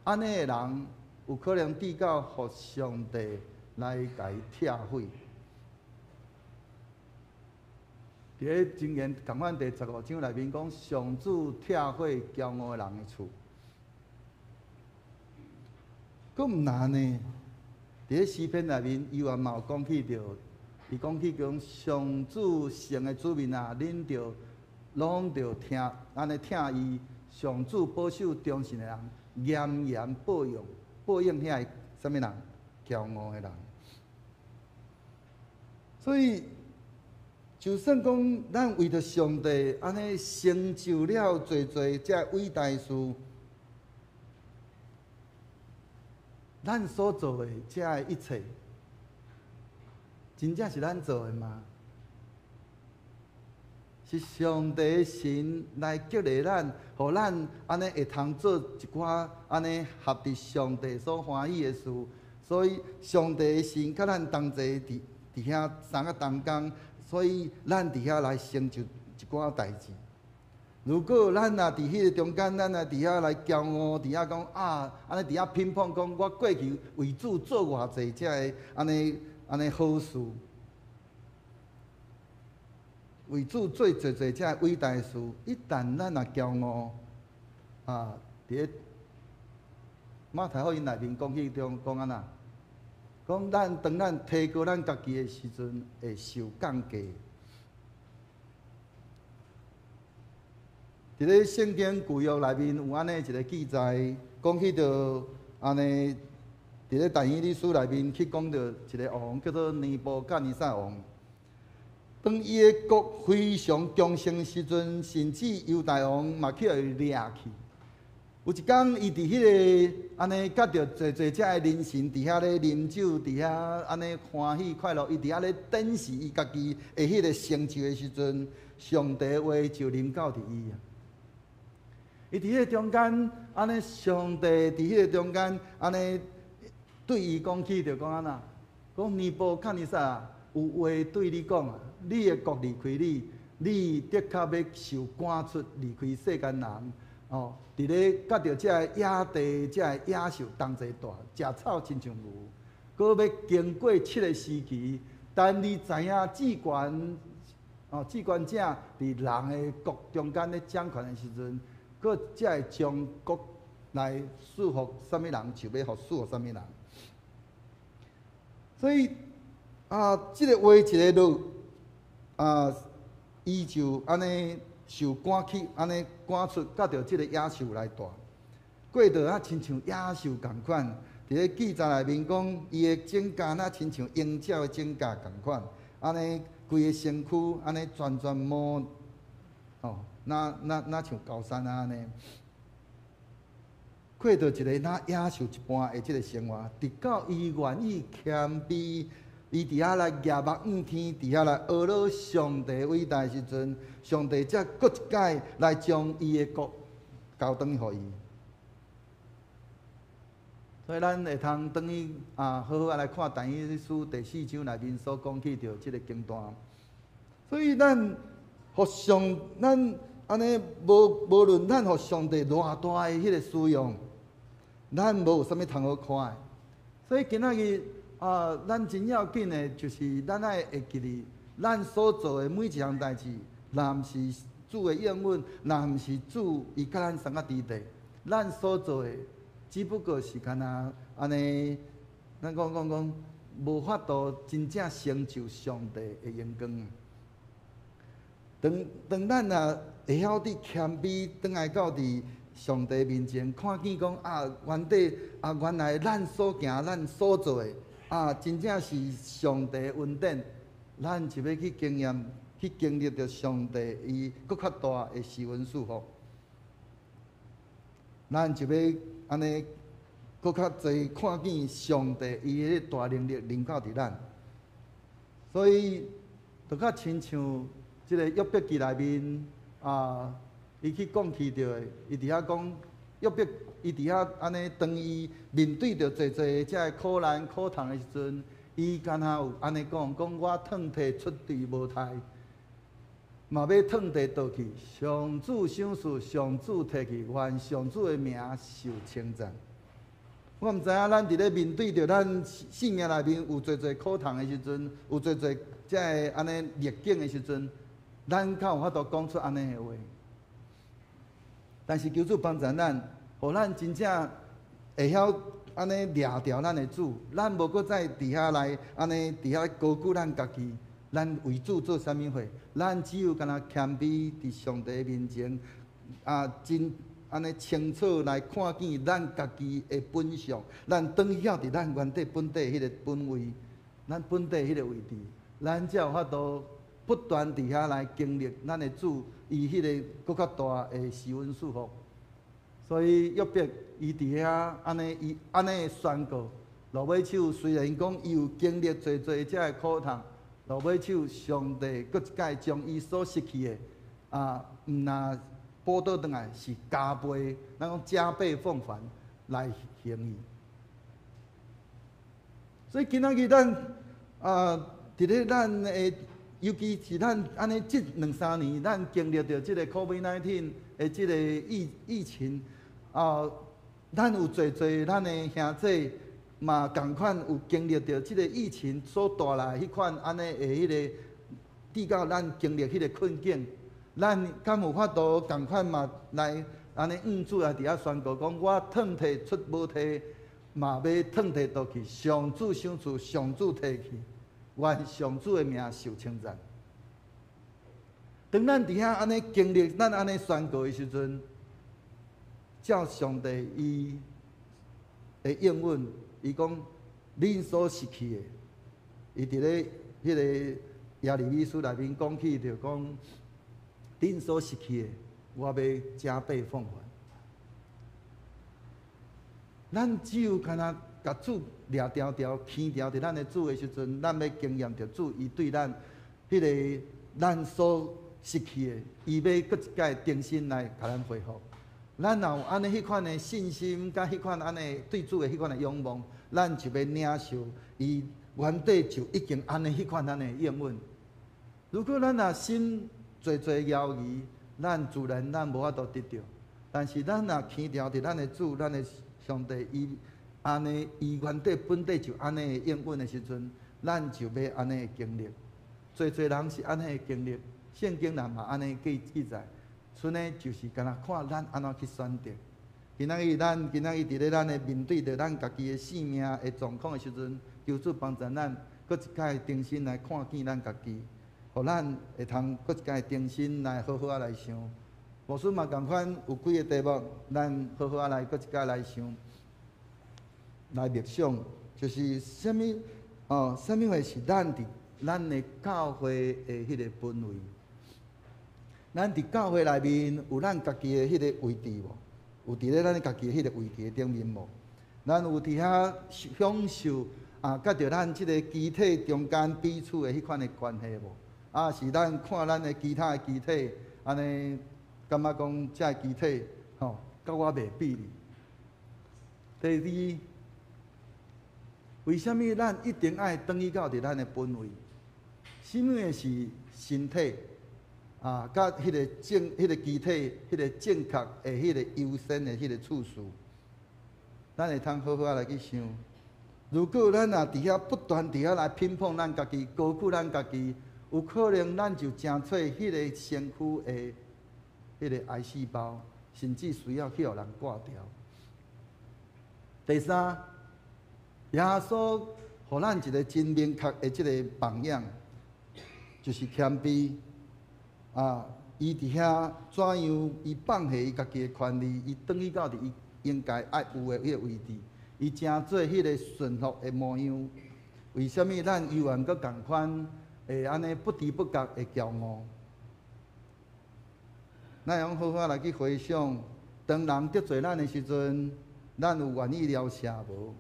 按呢的人有可能至到予上帝來共伊拆毀。佇咧箴言仝款第15章內面講，上主拆毀驕傲的人的厝。閣毋若呢？佇咧詩篇內面，伊嘛有講起著，伊講起講上主城的子民啊，恁著攏著聽，按呢聽伊上主保守忠信的人，嚴嚴報應，報應遐個啥物人？驕傲的人。所以，就算講咱為著上帝按呢成就了濟濟這偉大事，咱所做的這一切，真正是咱做的嗎？是上帝神來激勵咱，予咱按呢會通做一寡按呢合佇上帝所歡喜的事。所以上帝神佮咱同齊佇佇遐三個同工，所以咱佇遐來成就一寡代誌。如果咱若佇彼个中間，咱若佇遐來驕傲，佇遐講啊，按呢佇遐評判講，我過去為主做偌濟這个按呢按呢好事，為主做濟濟這个偉大的事，一旦咱若驕傲，啊，佇咧馬太福音內面講起中講按怎？講咱當咱提高咱家己的時陣，會受降低。佇咧聖經舊約內面有按呢一个記載，講起著按呢，佇咧但以理書內面去講著一个王叫做尼布甲尼撒王。當伊的國非常強盛時陣，甚至猶大王嘛去予伊掠去。有一工，伊佇彼个按呢，佮著濟濟遮的人神佇遐咧啉酒，佇遐按呢歡喜快樂。伊佇遐咧展示伊家己的彼個成就的時陣，上帝的話就臨到佇伊啊。伊佇彼個中間，按呢，上帝佇彼個中間，按呢對伊講起，就講按怎？講尼布甲尼撒有話對你講啊，你的國離開你，你的確欲受趕出離開世間人。哦，佇咧佮著這个野地，這个野獸同齊蹛，食草親像牛，閣欲經過七个時期，等你知影至懸哦，至懸者佇人的國中間咧掌權的時陣，閣才會將國來賜予啥物人，就欲予賜予啥物人。所以啊，這个話一个落啊，伊就按呢。受趕去，按呢趕出，佮著這个野獸來蹛，過著啊，親像野獸仝款。佇咧記載內面講，伊的種甲若親像鷹鳥的種鵰仝款，按呢規个身軀按呢全全毛，哦，若像高山啊按呢。過著一个若野獸一般的這个生活，直到伊願意謙卑。伊佇遐來舉目向天，佇遐來呵咾上帝偉大的時陣，上帝才閣一擺來將伊的國交轉去予伊。所以咱會通轉去啊，好好仔來看但以理書第四章內面所講起著這个經段。所以咱予上，咱按呢無無論咱予上帝偌大的彼个使用，咱無有啥物通好看的。所以今仔日。啊，咱真要緊的，就是咱愛會記得，咱所做的每一項代誌，若毋是主的應允，若毋是主伊共咱送到佇地，咱所做的只不過是干焦按呢，咱講講講，無法度真正成就上帝的榮光。當當咱若會曉佇謙卑，轉來到佇上帝面前，看見講啊，原底啊，原來咱所行、咱所做的。啊，真正是上帝的恩典，咱就欲去經驗、去經歷著上帝伊閣較大的施恩賜福。咱就欲按呢閣較濟看見上帝伊彼個大能力臨到佇咱，所以就較親像這个約伯記內面啊，伊去講起著的，伊佇遐講約伯。伊佇遐按呢，當伊面對著濟濟這个苦難苦痛的時陣，伊敢若有按呢講，講我褪體出佇母胎，嘛欲褪體倒去。上主賞賜，上主提去，願上主的名受稱讚。我毋知影咱佇咧面對著咱生命內面有濟濟苦痛的時陣，有濟濟這个按呢逆境的時陣，咱敢有法度講出按呢的話？但是求主幫助咱。予咱真正會曉按呢掠牢咱的主，咱無閣再佇遐來按呢佇遐高估咱家己，咱為主做啥物貨？咱只有干焦謙卑佇上帝面前，啊，真按呢清楚來看見咱家己的本相，咱轉去佇咱原底本底彼个本位，咱本底彼个位置，咱才有法度不斷佇遐來經歷咱的主伊彼个閣較大的施恩賜福。所以約伯伊佇遐按呢，伊按呢宣告，落尾手雖然講伊有經歷濟濟這个苦痛，落尾手上帝閣一擺將伊所失去的啊，毋若補倒轉來，是加倍，咱講加倍奉還來還伊。所以今仔日咱啊，佇咧咱的，尤其是咱按呢這兩三年，咱經歷著這个 COVID-19 的這个疫情。啊，咱有濟濟咱的兄弟嘛，仝款有經歷著這个疫情所帶來彼款按呢的彼个，直到咱經歷彼个困境，咱敢有法度仝款嘛來按呢向主來佇遐宣告講，我褪體出母體，嘛欲褪體倒去，上主賞賜，上主提去，願上主的名受稱讚。當咱佇遐按呢經歷，咱按呢宣告的時陣，照上帝伊的應允，伊講恁所失去的，伊佇咧彼个耶利米書內面講起，就講恁所失去的，我欲加倍奉還。咱只有干焦共主掠牢牢、牽牢佇咱的主的時陣，咱欲經驗著主伊對咱彼个咱所失去的，伊欲閣一擺重新來共咱恢復。咱若有按呢彼款的信心，佮彼款按呢對主的彼款的仰望，咱就欲領受伊原底就已經按呢彼款按呢應允。如果咱若心濟濟猶豫，咱自然咱無法度得著。但是咱若牽牢佇咱的主、咱的上帝，伊按呢，伊原底本底就按呢應允的時陣，咱就欲按呢的經歷。濟濟人是按呢的經歷，聖經內嘛按呢記記載。所以呢，就是干焦看咱按怎去選擇。今仔日咱今仔日佇咧咱的面對著咱家己的性命的狀況的時陣，求主幫助咱，閣一擺重新來看見咱家己，予咱會通閣一擺重新來好好仔來想。牧師嘛仝款有幾個題目，咱好好仔來閣一擺來想，來默想，就是啥物哦？啥物貨是咱佇咱的教會的彼个本位？咱佇教會內面有咱家己的彼个位置無？有佇咧咱家己的彼个位置頂面無？咱有佇遐享受啊，佮著咱這个肢體中間彼此的彼款的關係無？啊，是咱看咱的其他的肢體，按呢感覺講這个肢體吼，佮我袂比哩。第二，為啥物咱一定愛轉去到佇咱的本位？啥物的是身體？啊，佮彼个正、彼个肢體、彼个正確的彼个優先的彼个次序，咱會通好好仔來去想。如果咱若佇遐不斷佇遐來評判咱家己、高舉咱家己，有可能咱就成做彼个身軀的彼个癌細胞，甚至需要去予人割掉。第三，耶穌予咱一个真明確的這个榜樣，就是謙卑。啊！伊佇遐怎樣？伊放下伊家己的權利，伊轉去到佇伊應該愛有的彼个位置，伊成做彼個順服的模樣。為啥物咱猶原閣仝款會按呢不知不覺會驕傲？咱會用好好來去回想，當人得罪咱的時陣，咱有願意饒赦無？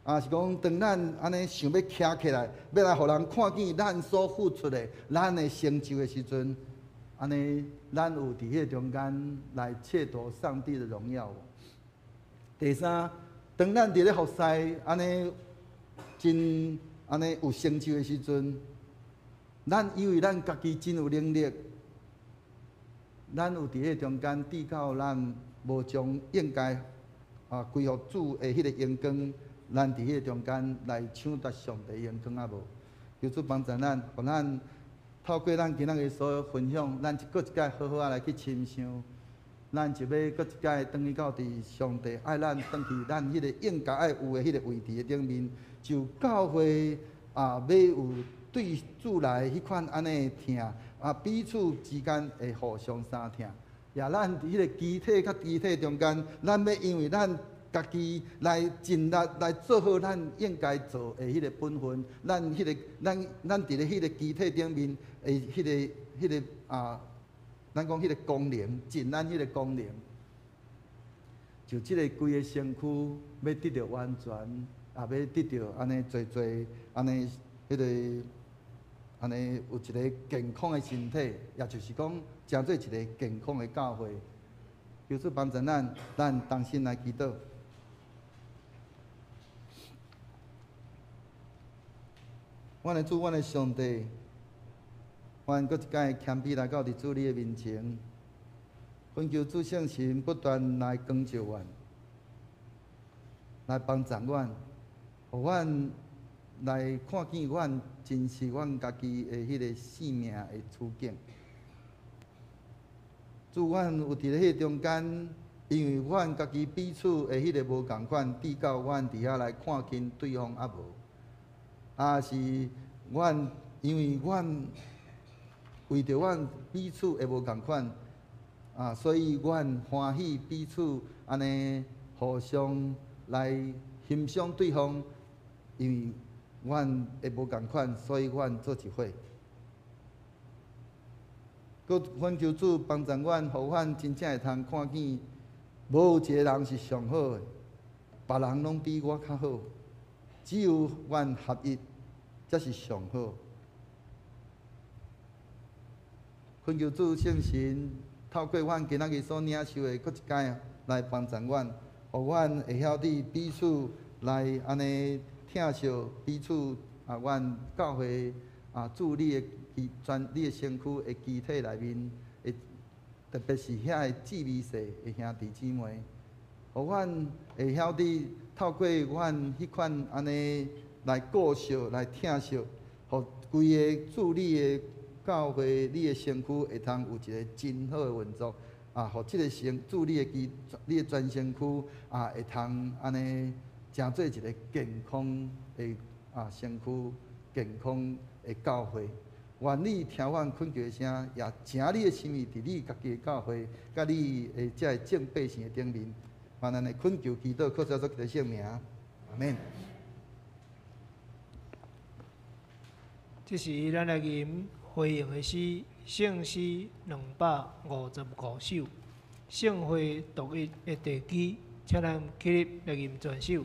啊，是講當咱按呢想欲徛起來，欲來予人看見咱所付出的、咱的成就的時陣，按呢，咱有佇彼個中間來竊奪上帝的榮耀無？第三，當咱佇咧服侍按呢真按呢有成就的時陣，咱以為咱家己真有能力，咱有佇彼個中間至到咱無將應該啊歸予主的彼個榮光，咱佇彼個中間來搶奪上帝榮光啊無？求主幫助咱，予咱透過咱今仔日所分享，咱一閣一擺好好仔來去深想，咱就欲閣一擺轉去到佇上帝愛咱轉去咱彼個應該愛有的彼個位置的頂面，就教會啊，欲有對主來彼款按呢疼，啊彼此之間會互相相疼，也咱佇彼個肢體佮肢體中間，咱欲因為咱家己來盡力來做好咱應該做的彼個本分，咱彼個咱咱佇咧彼個肢體頂面的彼個彼個啊，咱講彼個功能，盡咱彼個功能，就這個規个身軀欲得著完全，也欲得著按呢濟濟按呢彼個按呢有一个健康的身體，也就是講，成做一个健康的教會。求主幫助咱，咱同心來祈禱。阮的主，阮的上帝，阮閣一擺謙卑來到佇主你的面前，懇求主聖神不斷來光照阮，來幫助阮，予阮來看見阮真實阮家己的彼个性命的處境。主，阮有佇咧彼个中間，因為阮家己彼此的彼个無仝款，至到阮佇遐來看輕對方猶無。啊，是阮因為阮為著阮彼此會無仝款，啊，所以阮歡喜彼此按呢互相來欣賞對方，因為阮會無仝款，所以阮做一伙。閣懇求主幫助阮，予阮真正會通看見，無有一个人是上好的。別人攏比我較好，只有阮合一，才是上好。懇求主聖神透過阮今仔日所領受的，閣一擺來幫助阮，予阮會曉得彼此來按呢疼惜彼此啊，阮教會啊，主你的基全你的身軀的肢體內面，會特別是遐个姊妹細的兄弟姊妹，予阮會曉得透過阮彼款按呢來顧惜、來疼惜，予規个主你的教會，你的身軀會通有一个真好的運作啊！予這个身主你的基，你的全身軀啊，會通按呢成做一个健康的啊身軀，健康的教會。願你聽阮懇求的聲，也成你的心意佇你家己的教會，佮你的這个眾百姓的頂面。願咱的懇求祈禱，靠主耶穌基督聖名，阿們。這時，咱來吟回應的詩，聖詩255首，聖會獨一的地基，請咱起立來吟全首。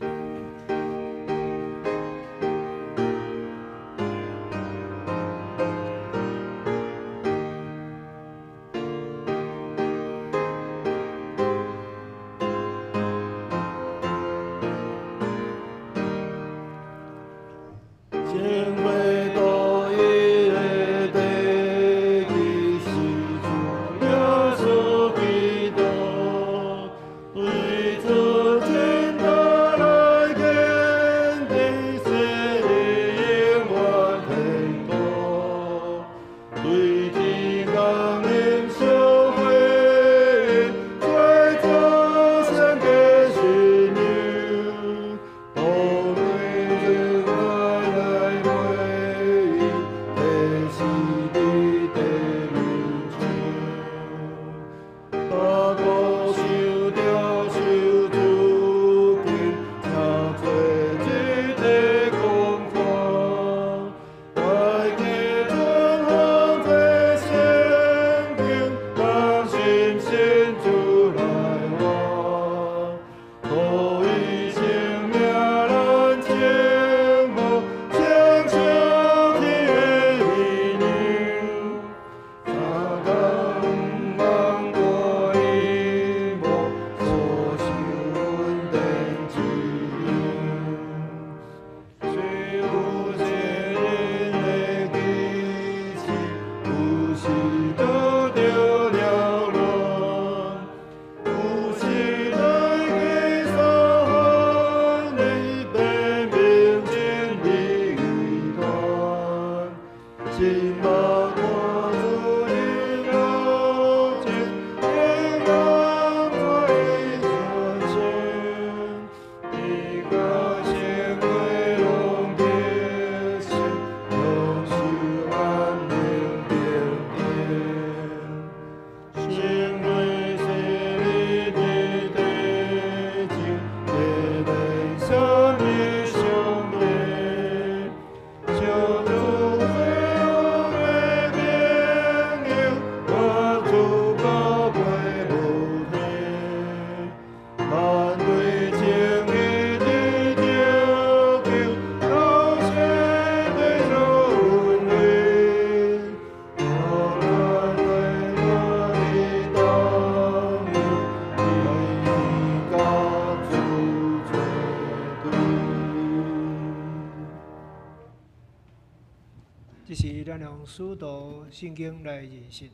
這是咱用使徒信經來認識。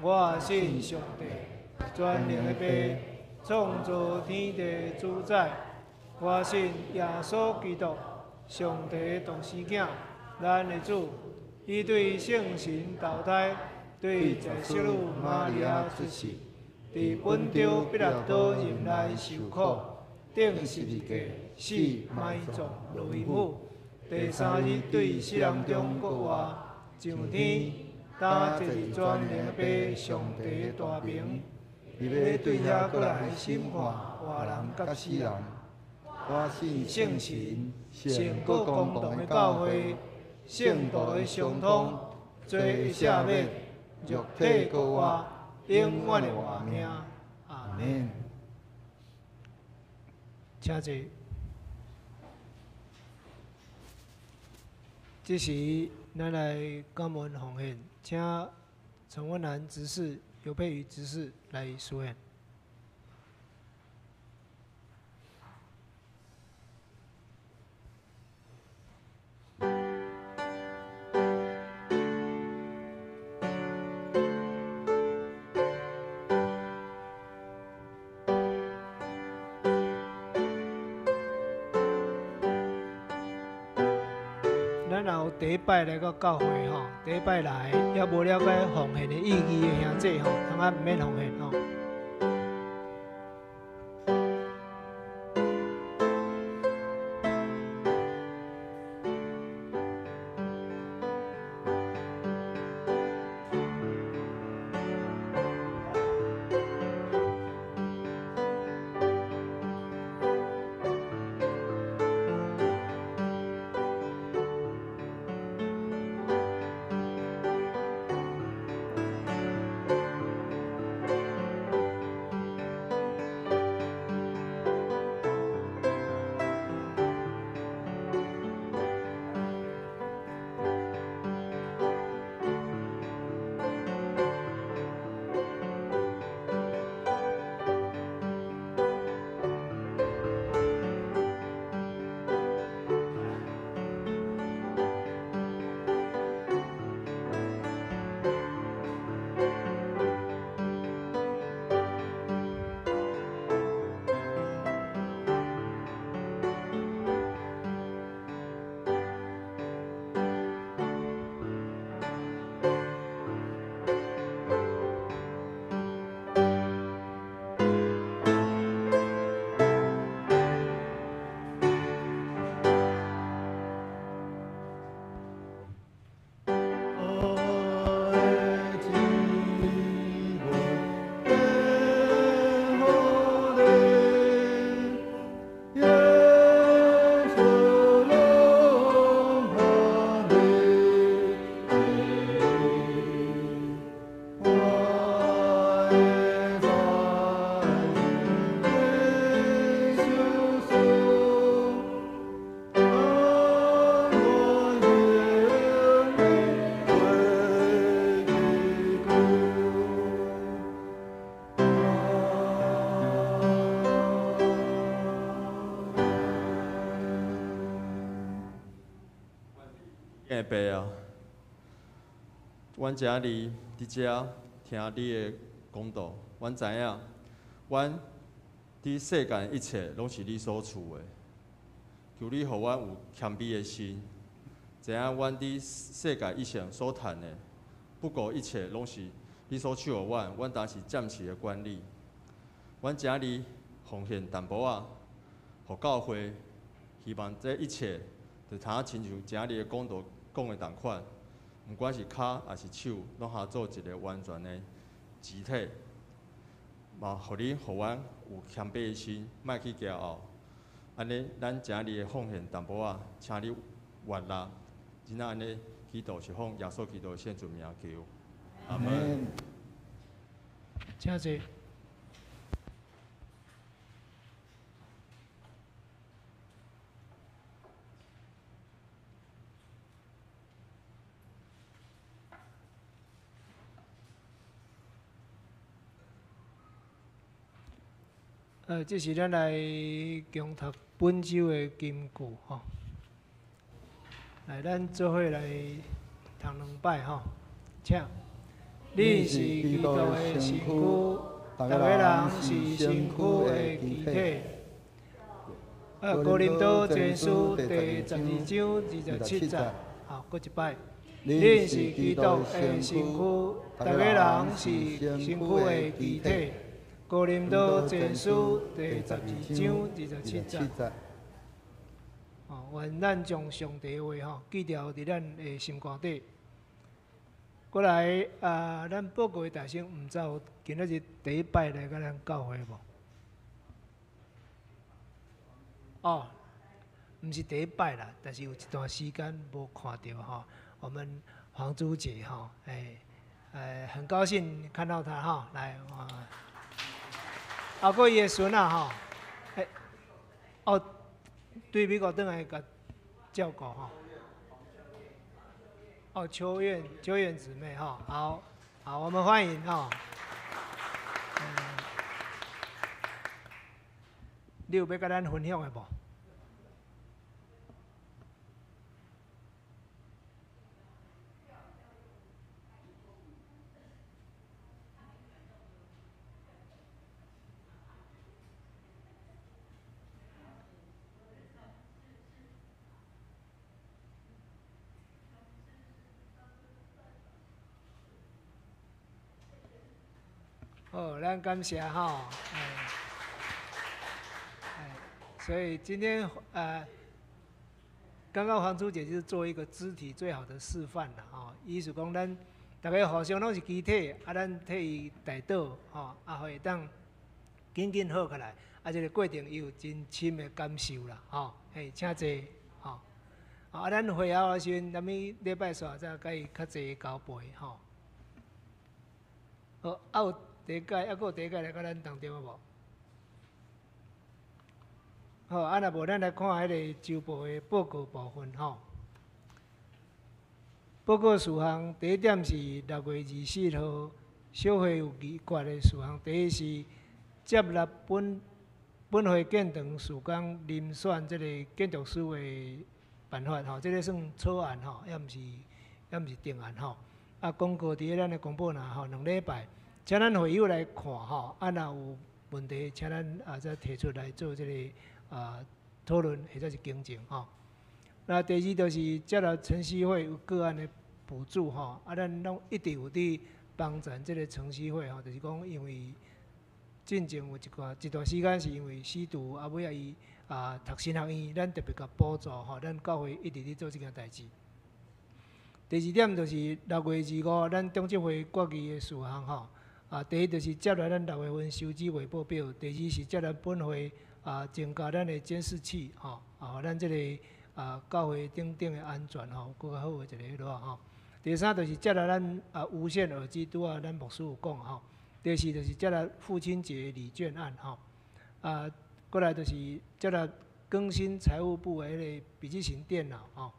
我信上帝，全能的父，創造天地主宰。我信耶穌基督，上帝的獨生囝，咱的主。伊對聖神投胎，對在聖女瑪利亞出世，佇本丟彼拉多任內受苦，釘十字架，死埋葬，落陰府。第三日對死人中復活，上天，擔坐佇全能的父上帝的大明，伊欲對遐閣來審判活人佮死人。我信聖神，聖各公同的教會，聖徒的相通，罪的赦免，肉體復活，永遠的活命。阿們。請坐。這時，咱來感恩奉獻，請陳文蘭執事、尤佩瑜執事來書獻。咱若有第一擺來到教會吼，第一擺來猶無了解奉獻的意義的兄弟吼，通仔毋免奉獻吼。爸啊，阮今日伫遮聽你的講道，阮知影，阮佇世間一切攏是你所賜的。求你予阮有謙卑的心，知影阮佇世界一生所趁的，不顧一切攏是你所賜予阮，阮當是暫時的管理。阮今日奉獻淡薄仔，予教會，希望這一切就通親像今日的講道講的仝款，毋管是跤抑是手，攏合做一個完全的肢體。嘛，予你予阮有謙卑的心，莫去驕傲。按呢，咱今日的奉獻淡薄仔，請你悅納。真正按呢，祈禱是奉耶穌基督的聖尊名求。阿門。請坐。這是咱來恭讀本週的金句吼。來，咱做伙來讀兩擺吼，請。恁是基督的身軀，逐个人是身軀的肢體。哥林多前書第12章27節，好，閣一擺。恁是基督的身軀，逐个人是身軀的肢體。哥林多前書第12章27節。哦，願咱將上帝的話吼記牢佇咱的心肝底。過來啊，咱報告的大聲，毋知有今仔日第一擺來佮咱教會無？哦，毋是第一擺啦，但是有一段時間無看著吼。我們黃珠姐吼，很高興看到她哈，來啊。啊，閣伊的孫仔吼，哦，對美國轉來共照顧吼。哦，秋苑秋苑姊妹哈，好，好，我們歡迎哈。嗯，你有欲共咱分享的無？好，咱感謝吼，哎，所以今天剛剛黃珠姐就是做一個肢體最好的示範啦，吼，意思講咱逐家互相攏是肢體，啊，咱替伊代禱，吼，啊，予會當緊緊好起來，啊，這個過程伊有真深的感受啦，吼，嘿，請坐，吼，啊，咱會後的時陣，咱們禮拜四再共伊較濟交陪，吼。好，啊有。第一屆，猶閣有第一屆來到咱當中有無？好，啊，若無咱來看彼個週報的報告部分吼。報告事項，第一點是6月24號小會有議決的事項。第一是接納本會建堂事工遴選這個建築師的辦法吼，這個算草案吼，猶毋是定案吼。啊，公告佇咧咱的公報內吼，2禮拜。請咱會友來看吼，啊，若有問題，請咱啊再提出來做這個啊討論或者是更正吼。那第二就是接納晨曦會有個案的補助吼，啊，咱攏一直有佇幫助這個晨曦會吼，就是講因為進前有一段時間是因為吸毒，啊，尾仔伊啊讀神學院，咱特別共補助吼，咱教會一直佇做這件代誌。第二點就是6月25，咱長執會決議的事項吼。啊，第一就是接納咱六月份收支月報表；第二是接納本會啊增加咱的監視器吼，啊，咱這個啊教會等等的安全吼，閣較好的一个彼落吼。第三就是接納咱啊無線耳機，拄仔咱牧師有講吼。第四就是接納父親節禮券案吼。啊，過來就是接納更新財務部的彼個筆記型電腦吼。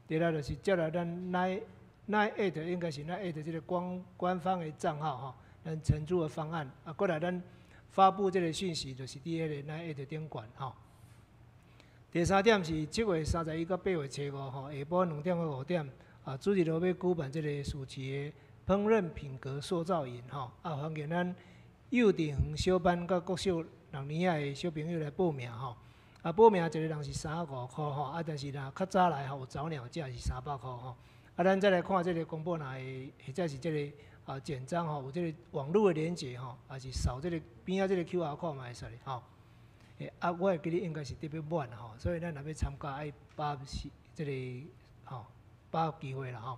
第六就是接納咱 LINE@ 應該是 LINE@ 這個官方的帳號吼。咱承租的方案，啊，過來咱發布這個訊息，就是佇彼個 LINE@ 頂懸吼。第三點是7月31到8月初5吼，下晡2點到5點，啊，主日學欲舉辦這個暑期的烹飪品格塑造營吼，啊，歡迎咱幼稚園小班佮國小六年仔的小朋友來報名吼。啊，報名一個人是35箍吼，啊，但是若較早來吼，有早鳥價是300箍吼。啊，咱再來看這個公布內或者是這個。啊，簡章吼，有這個網路的連結吼，抑是掃這個邊仔這個 QR code 嘛會使吼。欸，啊，我會記得應該是特別滿吼，所以咱若欲參加愛把握這個吼，把握機會啦吼。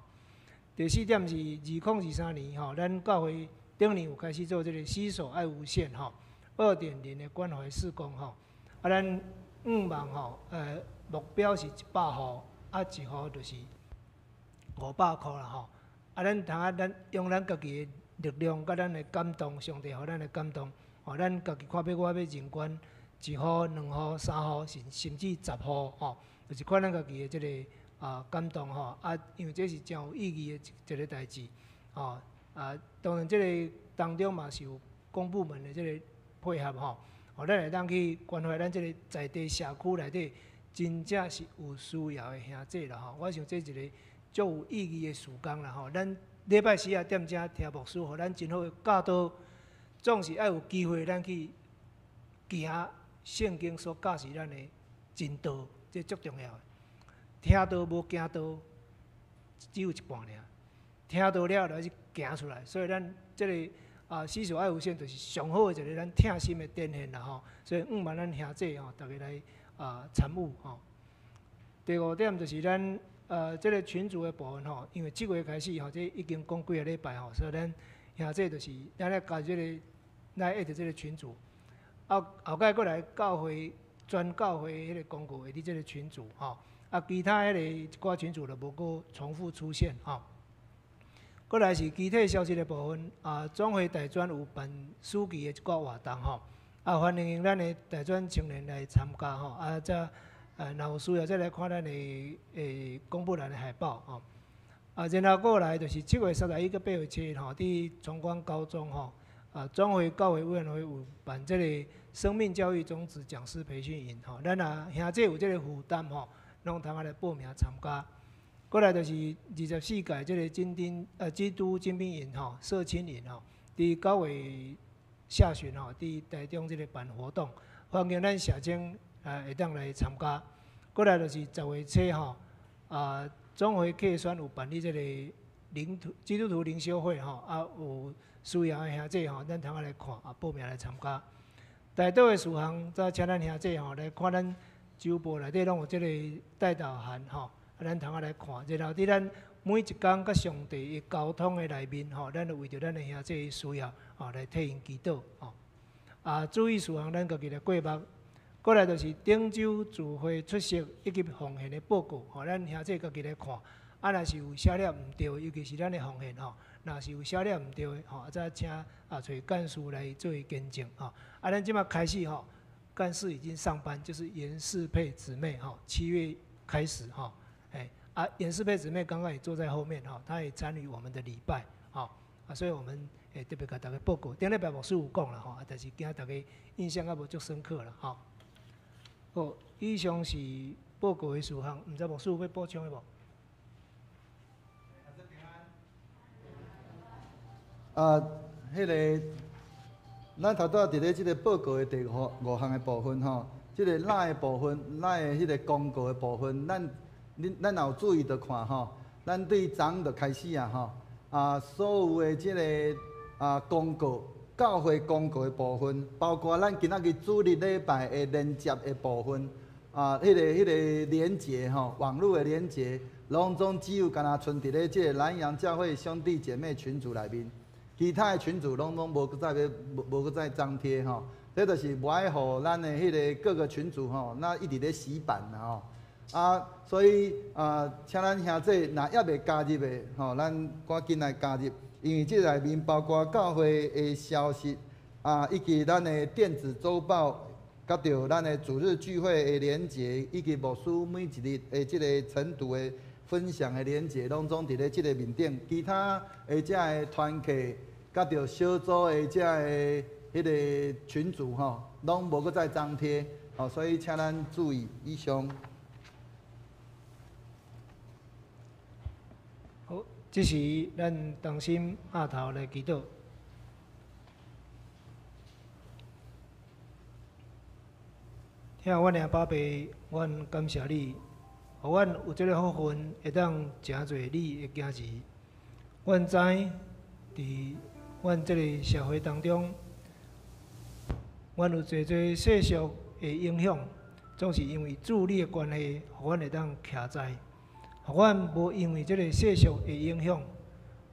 第四點是2023年吼，咱教會頂年有開始做這個携手愛無限吼，2.0的關懷事工吼。啊，咱向望吼，目標是100戶，啊，一戶就是500箍啦吼。啊，咱通啊，咱用咱家己的力量，佮咱的感動，上帝予咱的感動，吼，咱家己看欲我欲認捐一戶、兩戶、三戶，甚至10戶，吼，就是看咱家己的這個啊感動吼。啊，因為這是誠有意義的一個代誌，吼。啊，當然這個當中嘛是有公部門的這個配合吼，予咱會當去關懷咱這個在地社區內底真正是有需要的兄弟啦吼。我想這一個足有意義的事工啦吼，咱禮拜四仔踮遮聽牧師，予咱真好的教導，總是愛有機會咱去行聖經所教示咱的真道，這足重要的。聽道無行道，只有一半爾。聽道了後，就行出來，所以咱這個啊，攜手愛無限就是上好的一個咱疼心的展現啦吼。所以向望咱兄弟吼，逐家來啊參與吼。第五點就是咱。這個群組的部分吼，因為這個月開始吼，這已經講幾个禮拜吼，所以咱兄弟就是咱來加這個來 add 這個群組，啊後蓋閣來教會全教會彼個公告會佇這個群組吼，啊其他彼個一寡群組就無閣重複出現吼。閣來是其他消息的部分，啊總會大專有辦暑期的一寡活動吼，啊，歡迎咱的大專青年來參加吼，啊，這若有需要再來看咱的公布欄的海報吼。啊，然後過來就是7月31到8月7日吼，佇崇光高中吼，啊，專會教會委員會有辦這個生命教育種子講師培訓營吼，咱若兄弟有這個負擔吼，攏通來報名參加。過來就是24屆這個金丁基督精兵營吼，社青營吼，佇9月下旬吼，佇台中這個辦活動，歡迎咱社青會當來參加。過來就是10月初吼，啊，總會客選有辦理這個靈徒基督徒靈修會吼，啊，有需要的兄弟吼，咱通來看啊，報名來參加。代禱的事項，則請咱兄弟吼來看咱週報內底攏有這個代禱函吼，啊，咱通來看。然後佇咱每一工佮上帝的溝通的內面吼，咱就為著咱的兄弟的需要吼來替𪜶祈禱吼。啊，注意事項，咱家己來過目。過來就是頂週聚會出席以及奉獻的報告，吼，咱兄弟家己來看。啊，若是有寫了毋對，尤其是咱的奉獻吼，若是有寫了毋對的吼，再請啊揣幹事來做更正吼。啊，咱這馬開始吼，幹事已經上班，就是嚴世佩姊妹吼，7月開始吼，哎，啊，嚴世佩姊妹剛剛也坐在後面吼，她也參與我們的禮拜吼，啊，所以我們會特別共大家報告。頂禮拜牧師有講啦吼，啊，但是驚大家印象猶無足深刻啦吼。好，以上是報告的事項，毋知牧師有欲補充的無？啊，彼个，咱頭拄仔佇咧這个報告的第五項的部分吼，這个咱的部分，咱的彼个公告的部分，咱恁咱若有注意著看吼，咱對昨昏就開始啊吼，啊，所有的這个啊公告，教會公告的部分，包括咱今仔日主日禮拜的連接的部分，啊，彼个連結吼，網路的連結，攏總只有干焦賰佇咧這个南洋教會兄弟姐妹群組內面。其他的群組攏攏無閣再欲無閣再張貼吼，這就是無愛予咱的彼个各個群組吼，那一直咧洗版啦吼。啊，所以啊，請咱兄弟若猶未加入的吼，咱趕緊來加入，因為這內面包括教會的消息啊，以及咱的電子週報，佮著咱的主日聚會的連結，以及牧師每一日的這个晨讀的分享的連結，攏總佇咧這个面頂。其他的這个團契，佮著小組的這个彼个群組吼，攏無閣再張貼，吼，所以請咱注意以上。好，這時咱同心徛頭來祈禱。疼阮的阿爸父，阮感謝你，予阮有這个福分，會當成做你的囝兒。阮知佇阮這个社會當中，阮有濟濟世俗的影響，總是因為主你的關係，予阮會當徛在，予阮無因為這个世俗的影響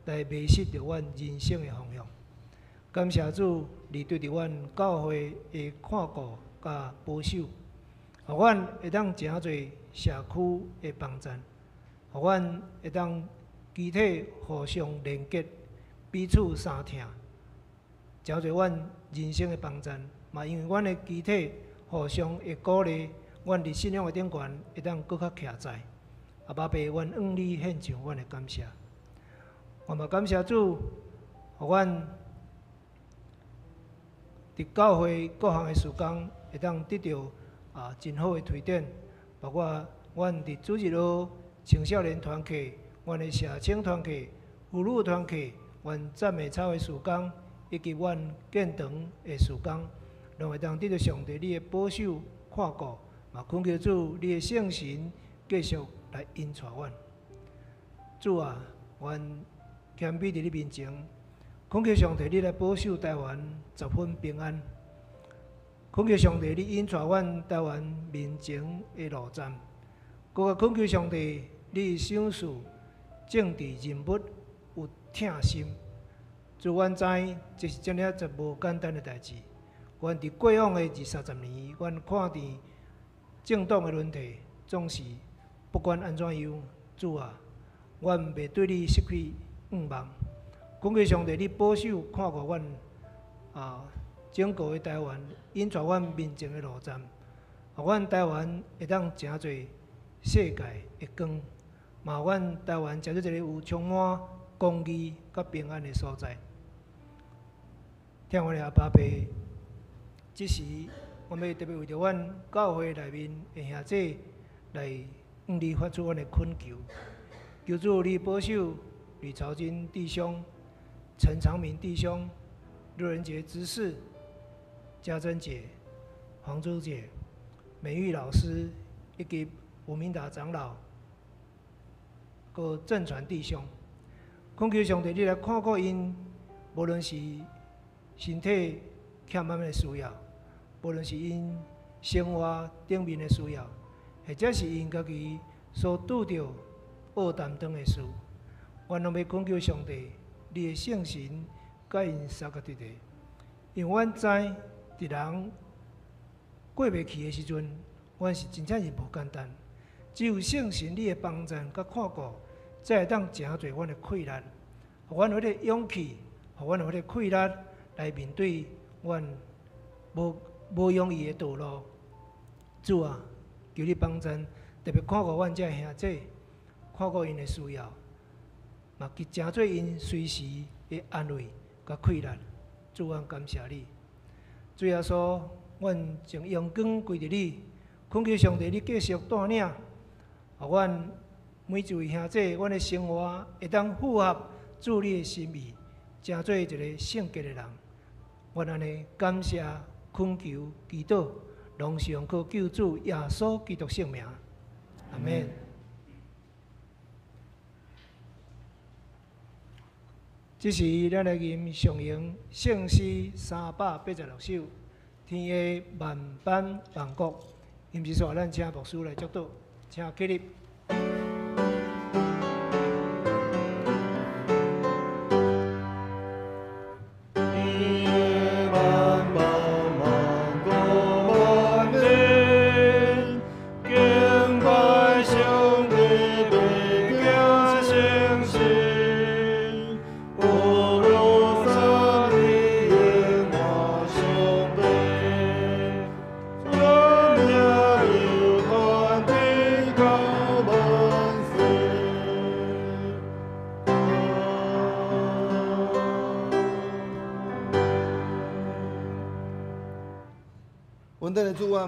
來迷失著阮人生的方向。感謝主，你對著阮教會的看顧佮保守，予阮會當成做社區的幫贊，予阮會當肢體互相連結，彼此相疼，成做阮人生的幫贊。嘛，因為阮的肢體互相的鼓勵，阮佇信仰的頂懸會當閣較徛在。阿爸父，阮向你獻上阮的感謝。我嘛感謝主，予阮佇教會各項的事工會當得著啊真好的推展，包括阮佇主日學青少年團契、阮的社青團契、婦女團契、阮讚美操的事工，以及阮建堂的事工，攏會當得著上帝你的保守看顧，嘛懇求主你的聖神繼續來引帶阮。主啊，阮謙卑佇你面前，懇求上帝你來保守台灣十分平安。懇求上帝你引帶阮台灣面前的路站，閣較懇求上帝你賞賜政治人物有疼心。主，阮知這是真正一無簡單的代誌。阮佇過往的二三十年，阮看見政黨的輪替，總是不管按怎樣，主啊，阮袂對你失去向望。懇求上帝，你保守看顧阮啊，整個的台灣引帶阮面前的路站，予阮台灣會當成做世界的光，嘛予阮台灣成做一個有充滿公義佮平安的所在。疼阮的阿爸父，這時我欲特別為著阮教會內面的兄弟來向你發出阮的懇求，求主你保守呂朝金弟兄、陳長明弟兄、陸仁杰執事、家珍姐、黃珠姐、美玉老師以及吳明達長老、閣鄭傳弟兄，懇求上帝你來看顧𪜶，無論是身體欠啥物的需要，無論是𪜶生活頂面的需要，或者是𪜶家己所拄著惡擔當的事，阮攏欲懇求上帝，你的聖神佮𪜶相佮佇咧，因為阮知佇人過袂去的時陣，阮是真正是無簡單。只有聖神你的幫贊佮看顧，才會當成做阮的氣力，予阮有彼个勇氣，予阮有彼个氣力來面對阮無容易的道路。主啊，求你幫贊，特別看顧阮這兄弟，看顧𪜶的需要，嘛去成做𪜶隨時的安慰佮氣力。主，阮感謝你。主耶穌，阮將榮光歸佇你，懇求上帝你繼續帶領，予阮每一位兄弟，阮的生活會當符合主你的心意，成做一个聖潔的人。阮按呢感謝、懇求、祈禱，攏是奉靠救主耶穌基督聖名。阿們。這時，咱來吟上詠聖詩386首，天下萬邦萬國。吟詩煞，咱請牧師來祝禱，請起立。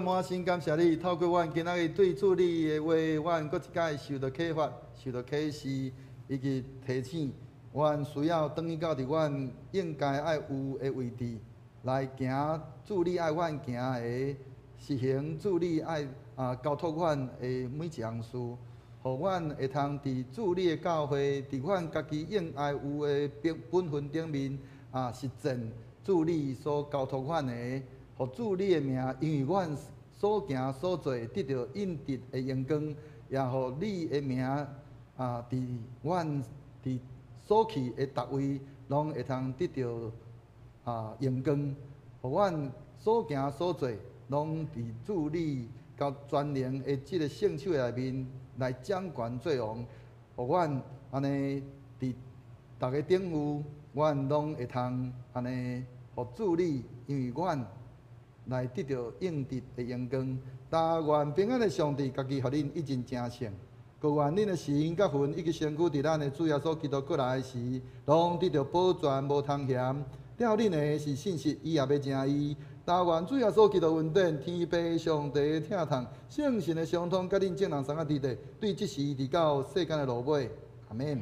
滿心感謝你，透過阮今仔日對主你的話，阮閣一擺受到啟發、受到啟示以及提醒。阮需要轉去到佇阮應該愛有的位置，來行主你愛阮行的，實行主你愛交託阮的每一項事，予阮會通佇主你的教會，佇阮家己應該有的本分頂面實踐主你所交託阮的，予主你的名，因為阮所行所做得著應得的榮光，也予你的名佇阮佇所去的逐位，攏會通得著榮光，予阮所行所做，攏佇主你佮全能的這个聖手內面來掌權做王，予阮按呢佇逐个頂有，阮攏會通按呢予主你，因為阮來得著應得的榮光。但願平安的上帝，家己予恁一盡成聖，閣願恁的心佮魂以及身軀，佇咱的主耶穌基督閣來時，攏得著保全無通嫌。了恁的是信實，伊也欲成伊。但願主耶穌基督恩典、天父上帝的疼痛、聖神的相通，佮恁眾人相佮佇咧，對這時直到世間的落尾。阿們。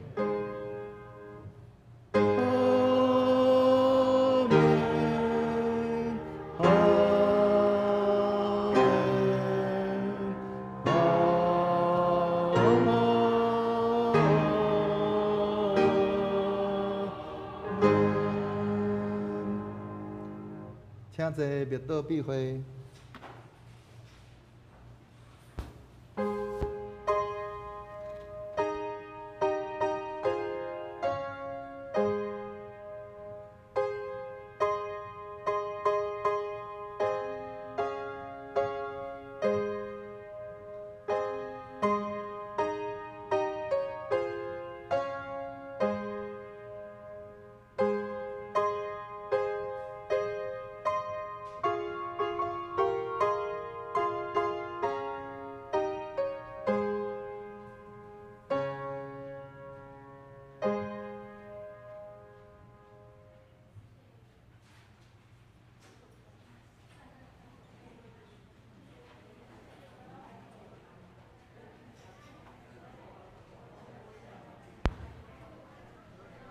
請坐，默禱閉會。